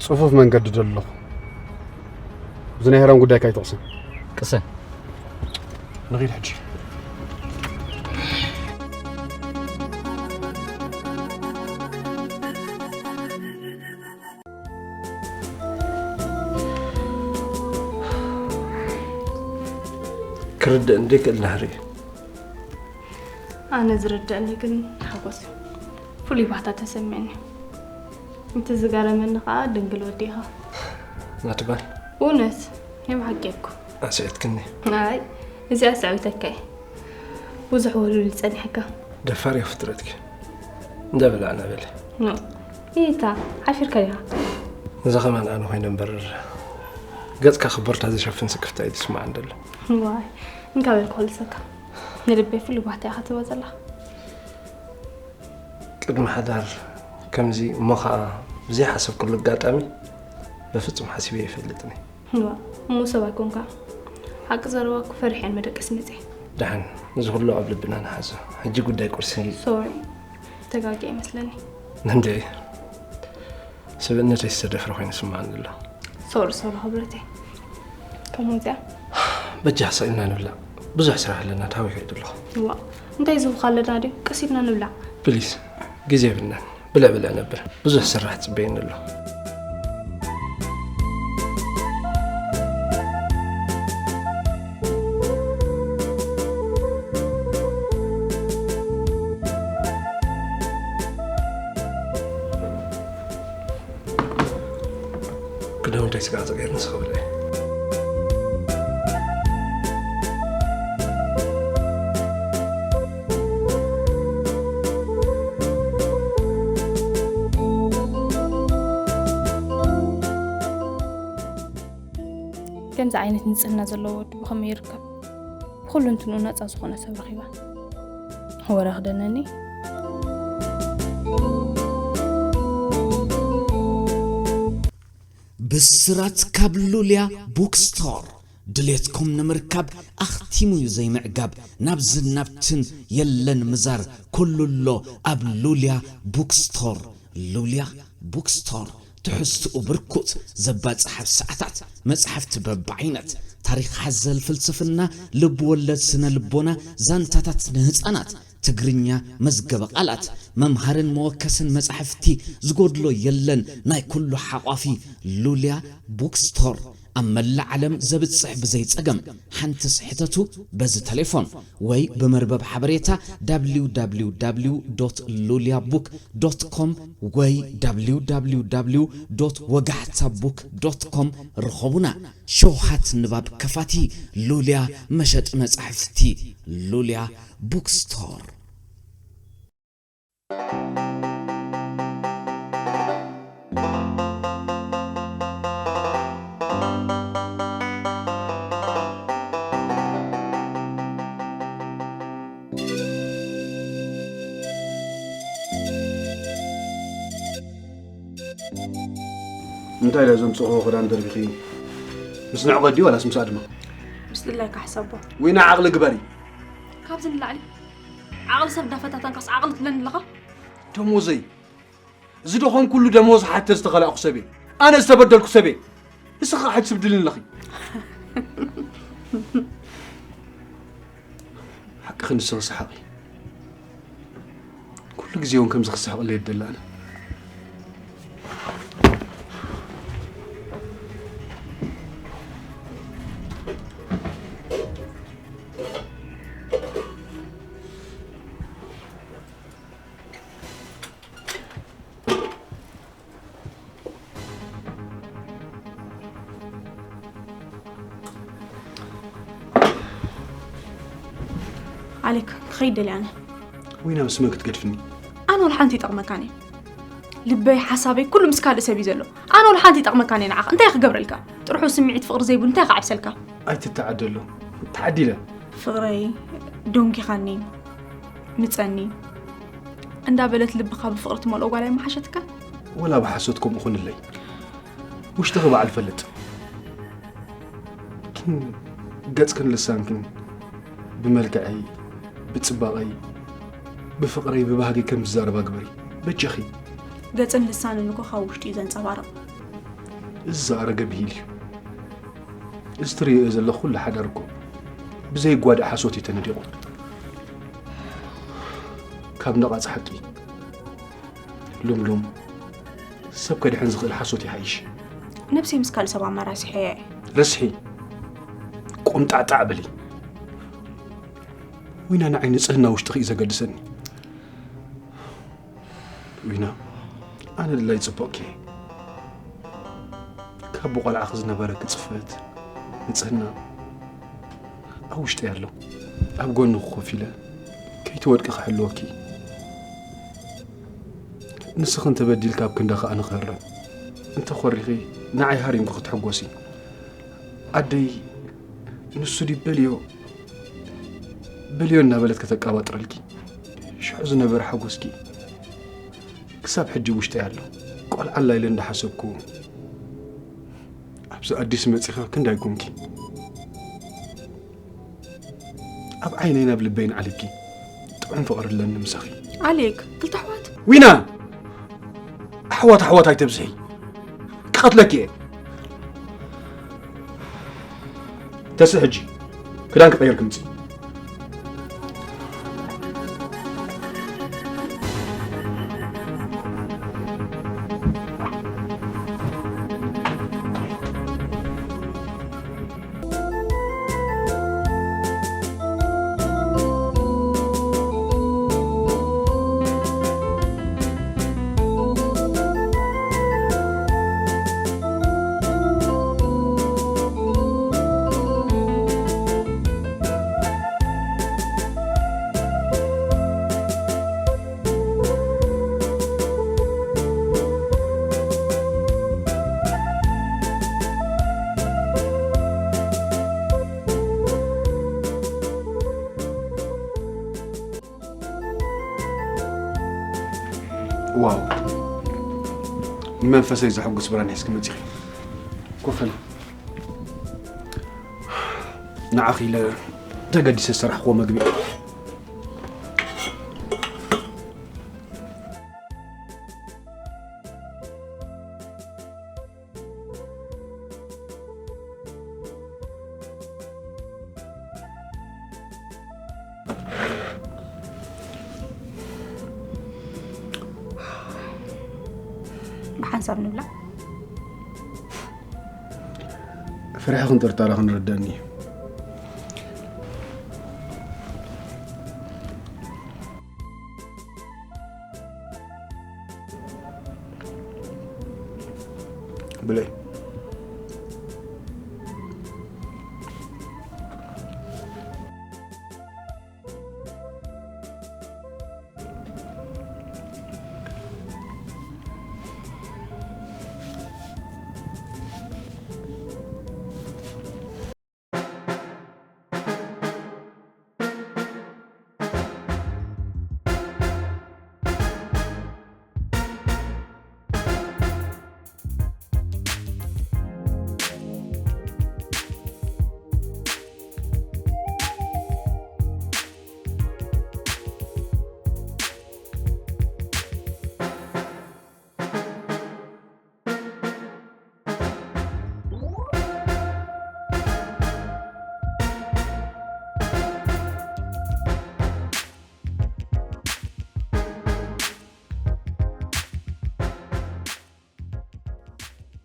ጽፉፍ መንገዲ ደሊ ኣለኹ። እዚ ናይ ሄራን ጉዳይ ካይትቕስን። ቅሰን። ንኺድ ሕጂ። ክርድእ እንዴ ክእል ናህሪ። ኣነ ዝርድእኒ ግን ሓጎስ እዩ። ፍሉይ ባህታ ተሰሚዕኒ። እቲ ዝገረመኒ ኸኣ ድንግል ወዲኻ። ናትባል። እውነት፣ ናይ ብሓቂ እኮ። ኣስዒትክኒ። ኣይ፣ እዚኣ ስዕብተካ እየ። ብዙሕ ወሉል ጸኒሕካ። ደፋር እየ ፍጥረትኪ። እንዳ በላዕና በለ። ኖ፣ ኢታ፣ ሓፊርካ ዲኻ? እዛ ኸማን ኣነ ኮይነ እምበር፣ ገጽካ ክቦርታ ዝሸፍን ስክፍታ እዩ ዝስምዓኒ ዘሎ። ዋይ፣ እንካ በል ክኸልሰካ። ንልበይ ፍሉይ ባህታ ኢኻ ትህባ ዘለኻ። ቅድሚ ሓዳር ከምዚ እሞ ኸኣ ብዘይሓሰብኩሉ ኣጋጣሚ በፍጹም ሓሲበ ኣይፈልጥን እየ። እዋ፣ እሞ ሰብ ኣይኮንካ። ሓቂ ዘረባ እኮ ፈሪሐ እየ ንመደቀሲ መጺአ። ደሓን፣ እዚ ኩሉ ኣብ ልብና ንሓዞ። ሕጂ ጉዳይ ቁርሲ። ሶሪ፣ ተጋግየ ይመስለኒ። እንዴ፣ ስብእነተይ ዝተደፍረ ኮይኑ ይስምዓኒ ኣሎ። ሶሪ፣ ሶሪ ክብረተይ። ከምኡ እዚኣ። በጃ ስቕ ኢልና ንብላዕ። ብዙሕ ስራሕ ኣለና፣ ተሃዊኸ እየ ዘለኹ። እዋ፣ እንታይ ዝብኻ ኣለና ድዩ? ቀስ ኢልና ንብላዕ። ፕሊስ፣ ግዜ የብልናን። ብልዕ ብልዕ ነብል። ብዙሕ ስራሕ ትጽበየኒ ኣሎ። ክዳውንተይ ስጋዕ ተቀይርኒ ስኸ ብልዐ። ከምዚ ዓይነት ንጽህና ዘለዎ ወዲ ብኸመይ ይርከብ? ብኹሉ እንትንኡ ነጻ ዝኾነ ሰብ ረኺባ። ወረ ክደነኒ። ብስራት ካብ ሉልያ ቡክስቶር። ድሌትኩም ንምርካብ ኣኽቲሙ እዩ ዘይምዕጋብ። ናብዝን ናብትን የለን ምዛር፣ ኩሉ ኣሎ ኣብ ሉልያ ቡክስቶር። ሉልያ ቡክስቶር፣ ትሕዝትኡ ብርኩት፣ ዘባጽሕ ኣብ ሰዓታት፣ መጻሕፍቲ በብዓይነት፣ ታሪኽ ሓዘል ፍልስፍና፣ ልብ ወለድ ስነ ልቦና፣ ዛንታታት ንህጻናት፣ ትግርኛ፣ መዝገበ ቃላት፣ መምሃርን መወከስን መጻሕፍቲ ዝጎድሎ የለን። ናይ ኩሉ ሓቋፊ ሉልያ ቡክስቶር፣ ኣብ መላእ ዓለም ዘብጽሕ ብዘይ ጸገም። ሓንትስ ሕተቱ በዚ ተሌፎን ወይ ብመርበብ ሓበሬታ www.luliabook.com ወይ www.ወጋሕታbook.com ርኸቡና። ሸውሃት ንባብ ከፋቲ ሉልያ መሸጢ መጻሕፍቲ ሉልያ ቡክስቶር። እንታይ ኢለ ዘምፅእዎ ክዳን ደርቢኺ? ምስ ንዕቐ ድዩ ዋላስ ምስ ኣድማ? ምስ ድላይካ ሕሰቦ። ዊና ዓቕሊ ግበሪ። ካብዚ ንላዕሊ ዓቕሊ ሰብ እንዳፈታተንካስ ዓቕሊ ትብለኒ ኣለኻ? ደሞዘይ ዝደኾንኩሉ ደሞዝ ሓተ ዝተኸላእኩ ሰብየ። ኣነ ዝተበደልኩ ሰብየ። ንስኻ ሕጂ ትብድልኒ ኣለኺ። ሓቂ ክንስኺ ሰሓቒ። ኩሉ ግዜ እውን ከምዚ ክስሕቕለይ ይደሊ ኣነ። ኣሌክ ክኸይድ ደልየ ኣነ። ዊና ምስ መን ክትገድፍኒ? ኣነ ወላ ሓንቲ ይጠቕመካን እየ። ልበይ ሓሳበይ ኩሉ ምስ ካልእ ሰብ እዩ ዘሎ። ኣነ ወላ ሓንቲ ይጠቕመካን እየ ንዓኻ። እንታይ ክገብረልካ? ጥርሑ ስምዒት ፍቕሪ ዘይብሉ እንታይ ክዓብሰልካ? ኣይትተዓደሎ። ተዓዲለ። ፍቕረይ ዶንጊኻኒ ምጸኒ እንዳበለት ልብኻ ብፍቕሪ ትመልኦ ጓል ኣይመሓሸትካ? ወላ ብሓሶት ከምኡ ኹንለይ። ውሽጥኺ በዓል ፈልጥ። ግን ገጽክን ልሳንክን ብመልክዐይ፣ ብጽባቐይ፣ ብፍቕረይ፣ ብባህገይ ከም ዝዛረባ ግበሪ። በጃኺ። ገጽን ልሳንን እኮ ካብ ውሽጢ እዩ ዘንጸባርቕ። እዚ ዝኣረገ ብሂል እዩ። እዚ ትርእዮ ዘለኹ ኩሉ ሓዳር እኮ ብዘይጓዳእ ሓሶት እዩ ተነዲቑ። ካብ ነቓጽ ሓቂ። ሉምሉም ሰብ ከድሕን ዝኽእል ሓሶት ይሓይሽ። ነብሰይ ምስ ካልእ ሰብ ኣመራሲሐያ እየ። ረስሒ። ቆምጣዕጣዕ በሊ። ዊና ንዓይ ንጽህና ውሽጥኺ እዩ ዘገድሰኒ። ዊና ኣነ ድላይ ጽቡቕኪ እየ። ካብ ብቆልዓኺ ዝነበረኪ ጽፈት፣ ንጽህና ኣብ ውሽጠይ ኣሎ። ኣብ ጎንኺ ኮፍ ኢለ ከይትወድቂ ክሕልወኪ። ንስኺ እንተበዲልኪ ኣብ ክንዳኺ ኣነ ክህረም። እንተኾሪኺ ንዓይ ሃሪምኪ ክትሕጎሲ። ኣደይ ንሱ ድዩ በልዮ በልዮ እናበለት ከተቃባጥረልኪ። ሽዑ ዝነበረ ሓጎስኪ ክሳብ ሕጂ ውሽጠይ ኣሎ። ቆልዓ ኣላ ኢለ እንዳሓሰብኩ ኣብዚ ኣዲስ መጺኻ ክንዳይ ኮንኪ። ኣብ ዓይነይን ኣብ ልበይን ዓሊብኪ። ጥዑም ፍቕሪ ኣለኒ ምሳኺ። ኣሌክ ክልተ ኣሕዋት ዊና! ኣሕዋት ኣሕዋት ኣይተብዝሒ። ክቐትለኪ እየ። ተስእ ሕጂ ክዳን ክቐይር ክምፂ። ዋው፣ ንመንፈሰይ ዘሐጉስ ብራን ሒዝኪ መጺኺ። ኮፈል፣ ንዓኺ ኢለ ተገዲሰ ዝሰራሕክዎ መግቢ። ብሓንሳብ ንብላ። ፍርሕኽን ጥርጣረኽን ርደኒ። ብለይ።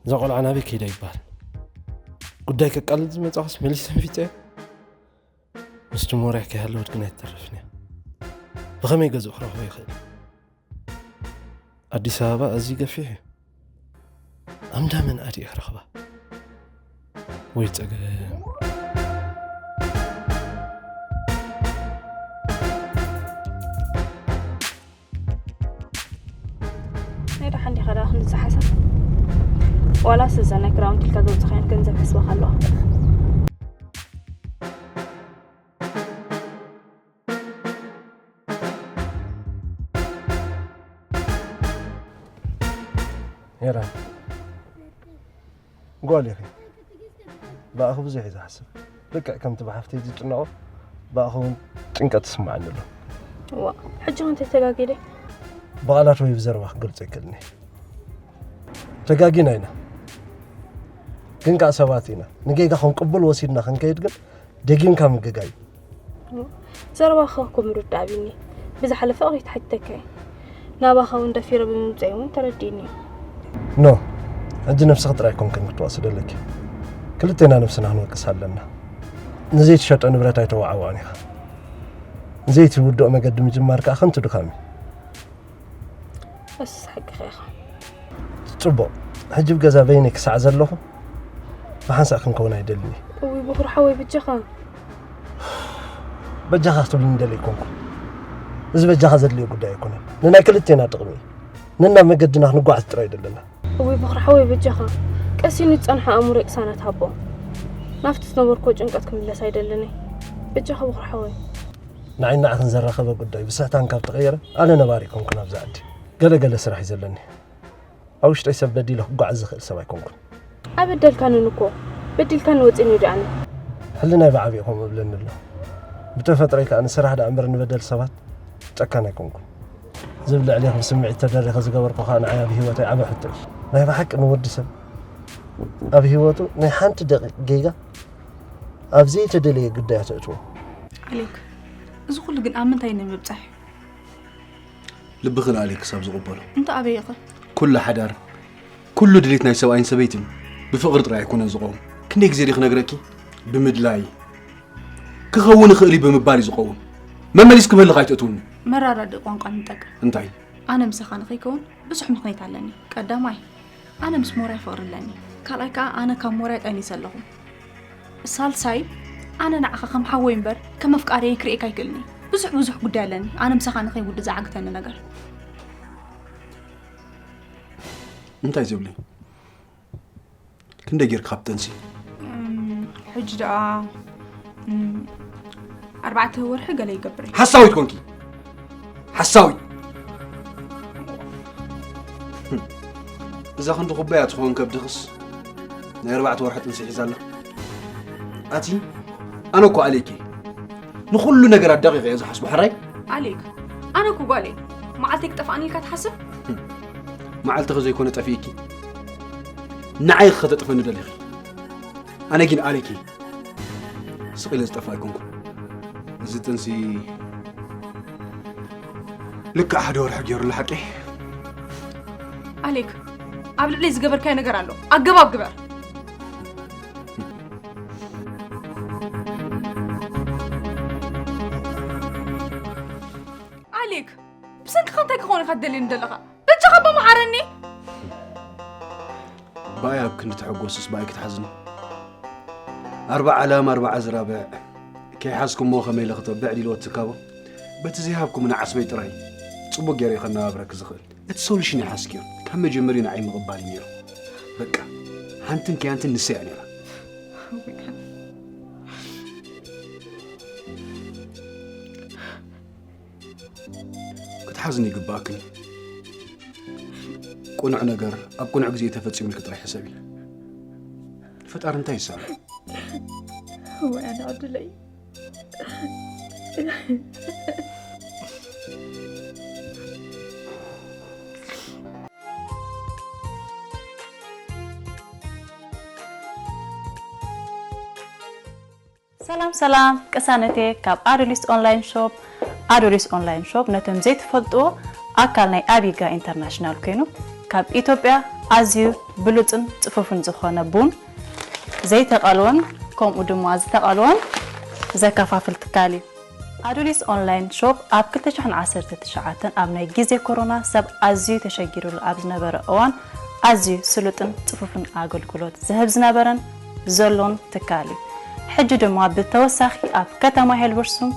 እዛ ቆልዓ ናበይ ከይዳ ይበሃል? ጉዳይ ከቃልል ዝመጻኹስ መሊሰ ፊጸዮ? ምስቲ ሞርያ ከይሃለወት ግን ኣይትተርፍን እያ። ብኸመይ ገዝኡ ክረኽቦ ይኽእል? ኣዲስ ኣበባ ኣዝዩ ገፊሕ እዩ። ኣምዳ መን ኣዲኡ ክረኽባ? ወይ ጸገም። ናይ ደሓን ዲኻ ደኣ ክንዲ ዝሓሰብ? ዋላስ እዛ ናይ ክራውንቲ ኢልካ ዘውፅኻያን ገንዘብ ሕስበኻ ኣለዋ? ሄራን ጓል ኢኺ። ብኣኺ ብዙሕ እዩ ዝሓስብ። ልክዕ ከምቲ ብሓፍተይ ዝጭነቖ ብኣኺ እውን ጭንቀት ይስምዓኒ ኣሎ። ዋ ሕጂ ክንተ ተጋጊደ? ብቓላት ወይ ብዘረባ ክገልጾ ይክእልኒ። ተጋጊና ኢና ግን ከዓ ሰባት ኢና። ንጌጋ ከም ቅቡል ወሲድና ክንከይድ ግን ደጊምካ ምግጋይ። ዘረባኻ እኮ ምርዳእ ኣብዩኒ። ብዝሓለፈ ቅሬታ ሓቲተካ እየ። ናባኻ እውን ደፊረ ብምምፀይ እውን ተረዲእኒ እዩ። ኖ ሕጂ ነብስኺ ጥራይ ኮንክን ክትወቅሲ ደለኪ። ክልቴና ነብስና ክንወቅስ ኣለና። ንዘይትሸጦ ንብረት ኣይተዋዓዋን ኢኻ። ንዘይትውድኦ መገዲ ምጅማር ከዓ ከንቱ ድኻም እዩ። እሱስ ሓቅኻ ኢኻ። ፅቡቕ ሕጂ ብገዛ በይነይ ክሳዕ ዘለኹ ብሓንሳእ ክንከውን ኣይደልን እየ። እውይ ብኹር ሓወይ በጃኻ። በጃኻ ክትብልኒ ደሊ ኣይኮንኩ። እዚ በጃኻ ዘድልዮ ጉዳይ ኣይኮነን። ንናይ ክልቴና ጥቕሚ እዩ። ነናብ መገድና ክንጓዓዝ ጥራይ ደለና። እውይ ብኹር ሓወይ በጃኻ። ቀሲኑ ዝፀንሐ ኣእምሮይ ቅሳነት ሃቦ። ናብቲ ዝነበርኩዎ ጭንቀት ክምለስ ኣይደልን እየ። በጃኻ ብኹር ሓወይ። ንዓይ ንዓኽን ዘራኸበ ጉዳይ ብስሕታን ካብ ተቐየረ ኣነ ነባሪ ኣይኮንኩን ኣብዚ ዓዲ። ገለ ገለ ስራሕ እዩ ዘለኒ። ኣብ ውሽጠይ ሰብ በዲለ ክጓዓዝ ዝኽእል ሰብ ኣይኮንኩን። ኣይበደልካንን እኮ። በዲልካኒ ወፂእኒ ዶ ኣነ? ሕልናይ ብዓብኡ ከምኡ እብለኒ ኣሎ። ብተፈጥሮይ ከኣ ንስራሕ ደኣ እምበር ንበደል ሰባት ጨካን ኣይኮንኩን። እዚ ኣብ ልዕሌኺ ብስምዒት ተደሪኸ ዝገበርኩ ከኣ ንዓይ ኣብ ህይወተይ ዓቢ ሕቶ እዩ። ናይ ብሓቂ ንወዲ ሰብ ኣብ ህይወቱ ናይ ሓንቲ ደቂቕ ጌጋ ኣብ ዘይተደለየ ግዳያት ኣእትዎ። ኣሌክ፣ እዚ ኩሉ ግን ኣብ ምንታይ ንምብጻሕ እዩ? ልብኺ ንኣሌክ ክሳብ ዝቕበሎ። እንተ ኣበየኸ? ኩሉ ሓዳር፣ ኩሉ ድሌት ናይ ሰብኣይን ሰበይትን ብፍቕሪ ጥራይ ኣይኮነን ዝቐውም። ክንደይ ግዜ ድየ ክነግረኪ? ብምድላይ። ክኸውን ይኽእል እዩ ብምባል እዩ ዝቐውም። መመሊስኪ ብህልኺ ኣይተእትውኒ። መራዳድኢ ቋንቋ ንጠቀም። እንታይ? ኣነ ምሳኻ ንኸይከውን ብዙሕ ምኽንያት ኣለኒ። ቀዳማይ፣ ኣነ ምስ ሞርያ ፍቕሪ ኣለኒ። ካልኣይ ከኣ ኣነ ካብ ሞርያ ጠኒሰ ኣለኹ። ሳልሳይ፣ ኣነ ንዓኻ ከም ሓወይ እምበር ከም ኣፍቃሪየይ ክርእየካ ኣይክእልን እየ። ብዙሕ ብዙሕ ጉዳይ ኣለኒ። ኣነ ምሳኻ ንኸይውድእ ዝዓግተኒ ነገር። እንታይ ትብሊ? ክንደይ ጌርካ ካብ ጠንሲ? እም፣ ሕጂ ደኣ እም፣ ኣርባዕተ ወርሒ ገለ ይገብር እዩ። ሓሳዊት ኮንኪ። ሓሳዊ። እዛ ክንዲ ኩባያ ትኸውን ከብድኽስ ናይ ኣርባዕተ ወርሒ ጥንሲ ሒዛ ኣላ። ኣቲ ኣነ እኮ ኣሌክ እየ። ንኹሉ ነገር ኣዳቂቐ እየ ዝሓስቦ ሕራይ። ኣሌክ፣ ኣነ እኮ ጓል እየ። መዓልተይ ክጠፍኣኒ ኢልካ ትሓስብ? መዓልትኺ ዘይኮነ ጠፊእኪ ንዓይ ክኸተጥፈኒ ደሊኺ። ኣነ ግን ኣሌክ እየ። ስቕ ኢለ ዝጠፍእ ኣይኮንኩን። እዚ ጥንሲ ልክዕ ሓደ ወርሒ ገይሩሉ ሓቂ። ኣሌክ፣ ኣብ ልዕሊ ዝገበርካዮ ነገር ኣሎ። ኣገባብ ግበር። ኣሌክ፣ ብሰንክኻ እንታይ ክኸውን ኢኻ ትደልየኒ ዘለኻ? በጃኻ እባ መሓረኒ። ብኣይ ኣብ ክንዲ ትሕጎስስ ብኣይ ክትሓዝኒ? ኣርባዓ ላም ኣርባዓ ዝራብዕ ከይሓዝኩሞ ከመይ ኢለ ክተብዕ ዲልዎ ትካቦ? በቲ ዘይሃብኩምኒ ዓስበይ ጥራይ ጽቡቕ ገይረ ከነባብረኪ ዝኽእል። እቲ ሶሉሽን ኣይሓዝክዮን። ካብ መጀመርዩ ንዓይ ምቕባል እዩ ነይሩ። በቃ፣ ሓንትን ክያንትን ንሳ እያ ነይራ። ክትሓዝኒ ይግባእክን። ቅኑዕ ነገር ኣብ ቅኑዕ ግዜ ተፈጺሙልኪ ጥራይ ሕሰቢ። ንፈጣሪ እንታይ ይሳኖ? ወይ ኣነ ዕድለይ። ሰላም ሰላም ቅሳነቴ ካብ ኣዶሊስ ኦንላይን ሾፕ። ኣዶሊስ ኦንላይን ሾፕ ነቶም ዘይትፈልጥዎ ኣካል ናይ ኣቢጋ ኢንተርናሽናል ኮይኑ ካብ ኢትዮጵያ ኣዝዩ ብሉጽን ጽፉፍን ዝኾነ ቡን ዘይተቐልወን ከምኡ ድማ ዝተቐልወን ዘከፋፍል ትካል እዩ። ኣዱሊስ ኦንላይን ሾፕ ኣብ ክልተ ሽሕን ዓሰርተ ትሽዓተን ኣብ ናይ ግዜ ኮሮና ሰብ ኣዝዩ ተሸጊሩሉ ኣብ ዝነበረ እዋን ኣዝዩ ስሉጥን ጽፉፍን ኣገልግሎት ዝህብ ዝነበረን ዘሎን ትካል እዩ። ሕጂ ድማ ብተወሳኺ ኣብ ከተማ ሄልበርሱም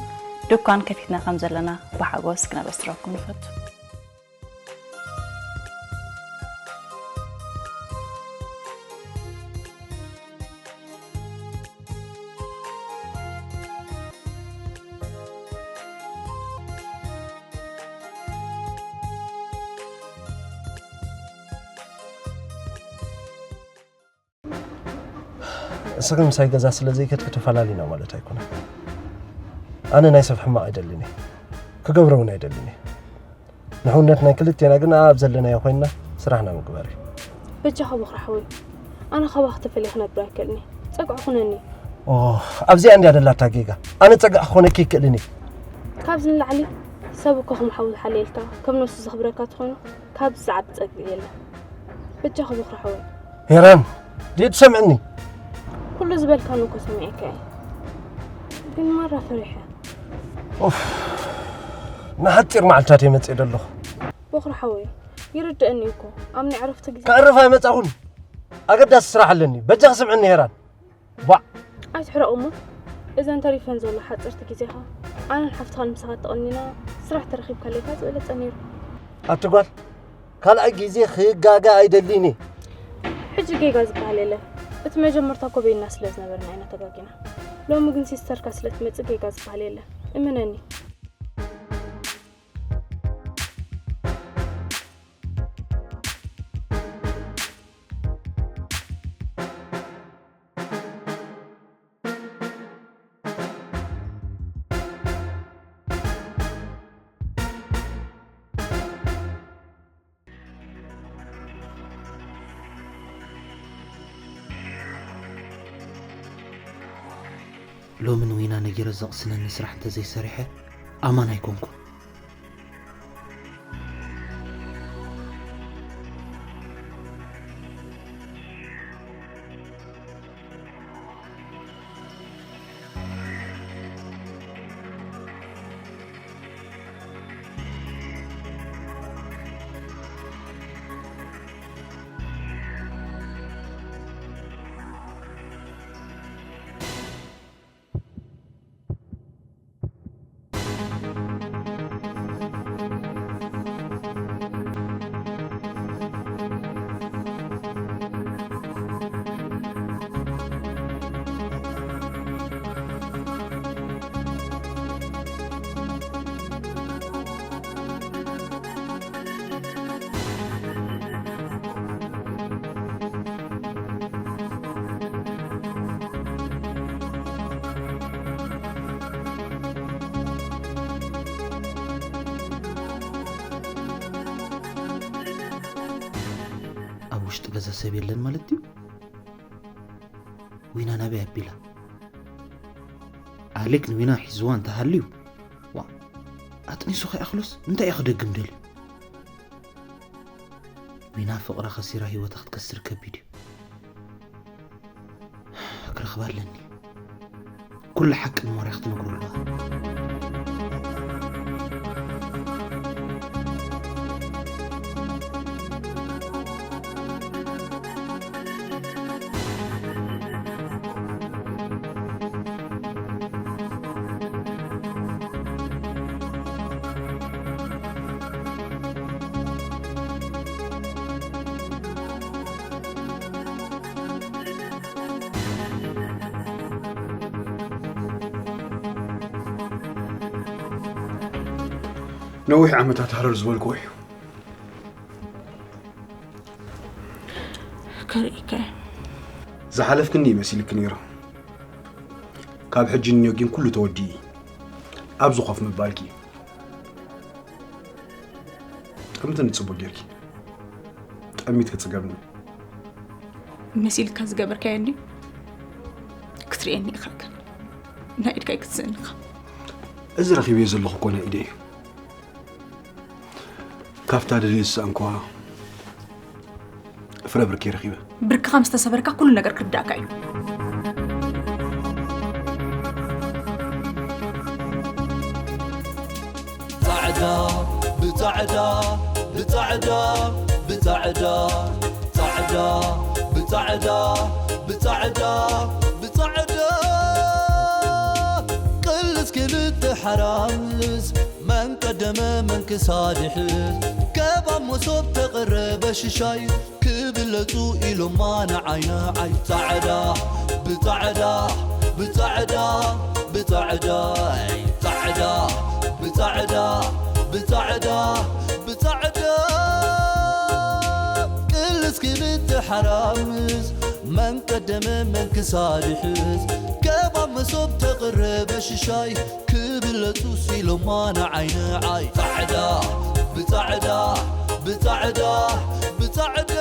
ድኳን ከፊትና ከም ዘለና ብሓጎስ ክነበስረኩም ንፈቱ። እስኺ ምሳይ ገዛ ስለ ዘይከድኪ ተፈላሊና ማለት ኣይኮነን። ኣነ ናይ ሰብ ሕማቕ ኣይደልን እየ። ክገብሮ እውን ኣይደልን እየ። ንሕውነት ናይ ክልቴና ግን ኣብ ዘለናዮ ኮይንና ስራሕና ምግባር እዩ። በጃኻ ቦኽሪ ሓወይ፣ ኣነ ካባኻ ተፈልየ ክነብር ኣይክእልን እየ። ጸግዒ ኩነኒ። ኦ፣ ኣብዚኣ እንድያ ደላታ ጌጋ። ኣነ ጸግዒ ክኾነኪ ይክእልን እየ። ካብዚ ንላዕሊ ሰብ እኮ ከም ሓው ዝሓልየልካ፣ ከም ነብሱ ዘኽብረካ ተኾይኑ፣ ካብዚ ዝዓቢ ጸግዒ የለን። በጃኻ ቦኽሪ ሓወይ። ሄራን፣ ድየ ትሰምዕኒ? ኩሉ ዝበልካኒ እኮ ሰሚዐካ እየ። ግን ማራ ፈሪሐ። ኡፍ፣ ንሓጺር መዓልታት እየ መጽእ ዘለኹ። ቦኽሪ ሓወይ፣ ይርድእኒ እኮ። ኣብ ናይ ዕረፍቲ ግዜ ዕረፍ ኣይመጻኹን። ኣገዳሲ ስራሕ ኣለኒ። በጃኺ ስምዕኒ ሄራን። ባዕ። ኣይትሕረቕ እሞ፣ እዘን ተሪፈን ዘሎ ሓጸርቲ ግዜኻ፣ ኣነን ሓፍትኻን ምሳኻ ተቐኒና፣ ስራሕ ተረኺብካለይ ከኣ ዝበለጸ ነይሩ። ኣቲ ጓል፣ ካልኣይ ግዜ ክጋገ ኣይደልን እየ። ሕጂ ጌጋ ዝበሃል የለን። እቲ መጀመርታ እኮ በይንና ስለ ዝነበርና ኢና ተጋጊና። ሎሚ ግን ሲስተርካ ስለ ትመጽእ ጌጋ ዝበሃል የለን። እመነኒ። ሎሚ ንዊና ነጊረ ዘቕስነኒ ስራሕ እንተዘይሰሪሐ ኣማን ኣይኮንኩን። ኣብ ውሽጢ ገዛ ሰብ የለን ማለት ድዩ? ዊና ናበይ ኣቢላ? ኣሌክ ንዊና ሒዝዋ እንተሃልዩ፣ ዋ፣ ኣጥኒሱ ከይኣኽሎስ እንታይ እዩ ክደግም ደልዩ? ዊና ፍቕራ ከሲራ ህይወታ ክትከስር ከቢድ እዩ። ክረኽባ ኣለኒ። ኩሉ ሓቂ ንሞርያ ክትነግሮ ኣለዋ። ነዊሕ ዓመታት ሃረር ዝበልክዎ እዩ። ከርእይካ እየ። ዝሓለፍክኒ ይመሲልኪ ነይሩ። ካብ ሕጂ ንዮ ግን ኩሉ ተወዲኡ እዩ። ኣብዚ ኮፍ ምባልኪ ጠምትኒ ጽቡቕ ጌርኪ። ጠሚት ክጽገብኒ። መሲልካ ዝገበርካዮ እንድዩ። ክትርእየኒ ኢኻ ግን። ናይ ኢድካ ኣይክትስእን ኢኻ። እዚ ረኺበዮ ዘለኹ እኮ ናይ ኢደይ እዩ። ካብታ ደልየ ዝሰኣንኩዋ ፍረ ብርኪ ረኺበ። ብርክኻ ምስ ተሰበርካ ኩሉ ነገር ክርዳእካ እዩ። ጻዕዳ ብጻዕዳ ብጻዕዳ ብጻዕዳ ጻዕዳ ብጻዕዳ ብጻዕዳ ብጻዕዳ ቅልስ ክልተ ሓራምዝ መን ቀደመ መን ክሳድሕዝ ከባብ መሶብ ተቐረበ ሽሻይ ክብለጹ ኢሎማ ንዓይ ንዓይ ጻዕዳ ብጻዕዳ ብጻዕዳ ብጻዕዳ ጻዕዳ ብጻዕዳ ብጻዕዳ ብጻዕዳ ቅልስ ክልተ ሓራምዝ መን ቀደመ መን ክሳድሕዝ ከባብ መሶብ ተቐረበ ሽሻይ ክብለጹ ሲሎማ ንዓይ ንዓይ ጻዕዳ ብጻዕዳ ብጻዕዳ ብጻዕዳ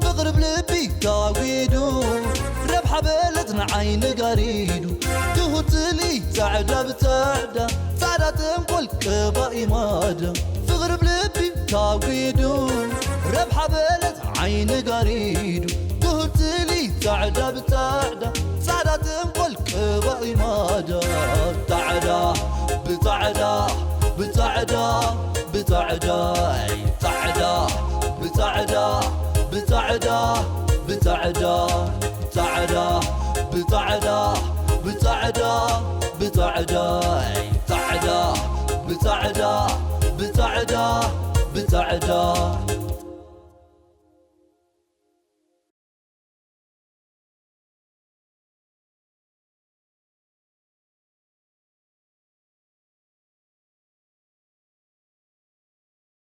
ፍቕሪ ብልቢ ታጒዱ ረብሓ በለጽ ንዓይ ንጋሪዱ ትሁት ስሊ ጻዕዳ ብጻዕዳ ጻዕዳ ተንኮል ቀባኢ ማዳ ፍቕሪ ብልቢ ታጒዱ ረብሓ በለጽ ዓይኒ ጋሪዱ ትሁት ስሊ ጻዕዳ ብጻዕዳ ጻዕዳ ተንኮል ቀባኢ ማዳ ጻዕዳ ብጻዕዳ ብጻዕዳ ብጻዕዳ ጻዕዳ ብጻዕዳ ብጻዕዳ ብጻዕዳ ጻዕዳ ብጻዕዳ ብጻዕዳ ብጻዕዳ ጻዕዳ ብጻዕዳ ብጻዕዳ ብጻዕዳ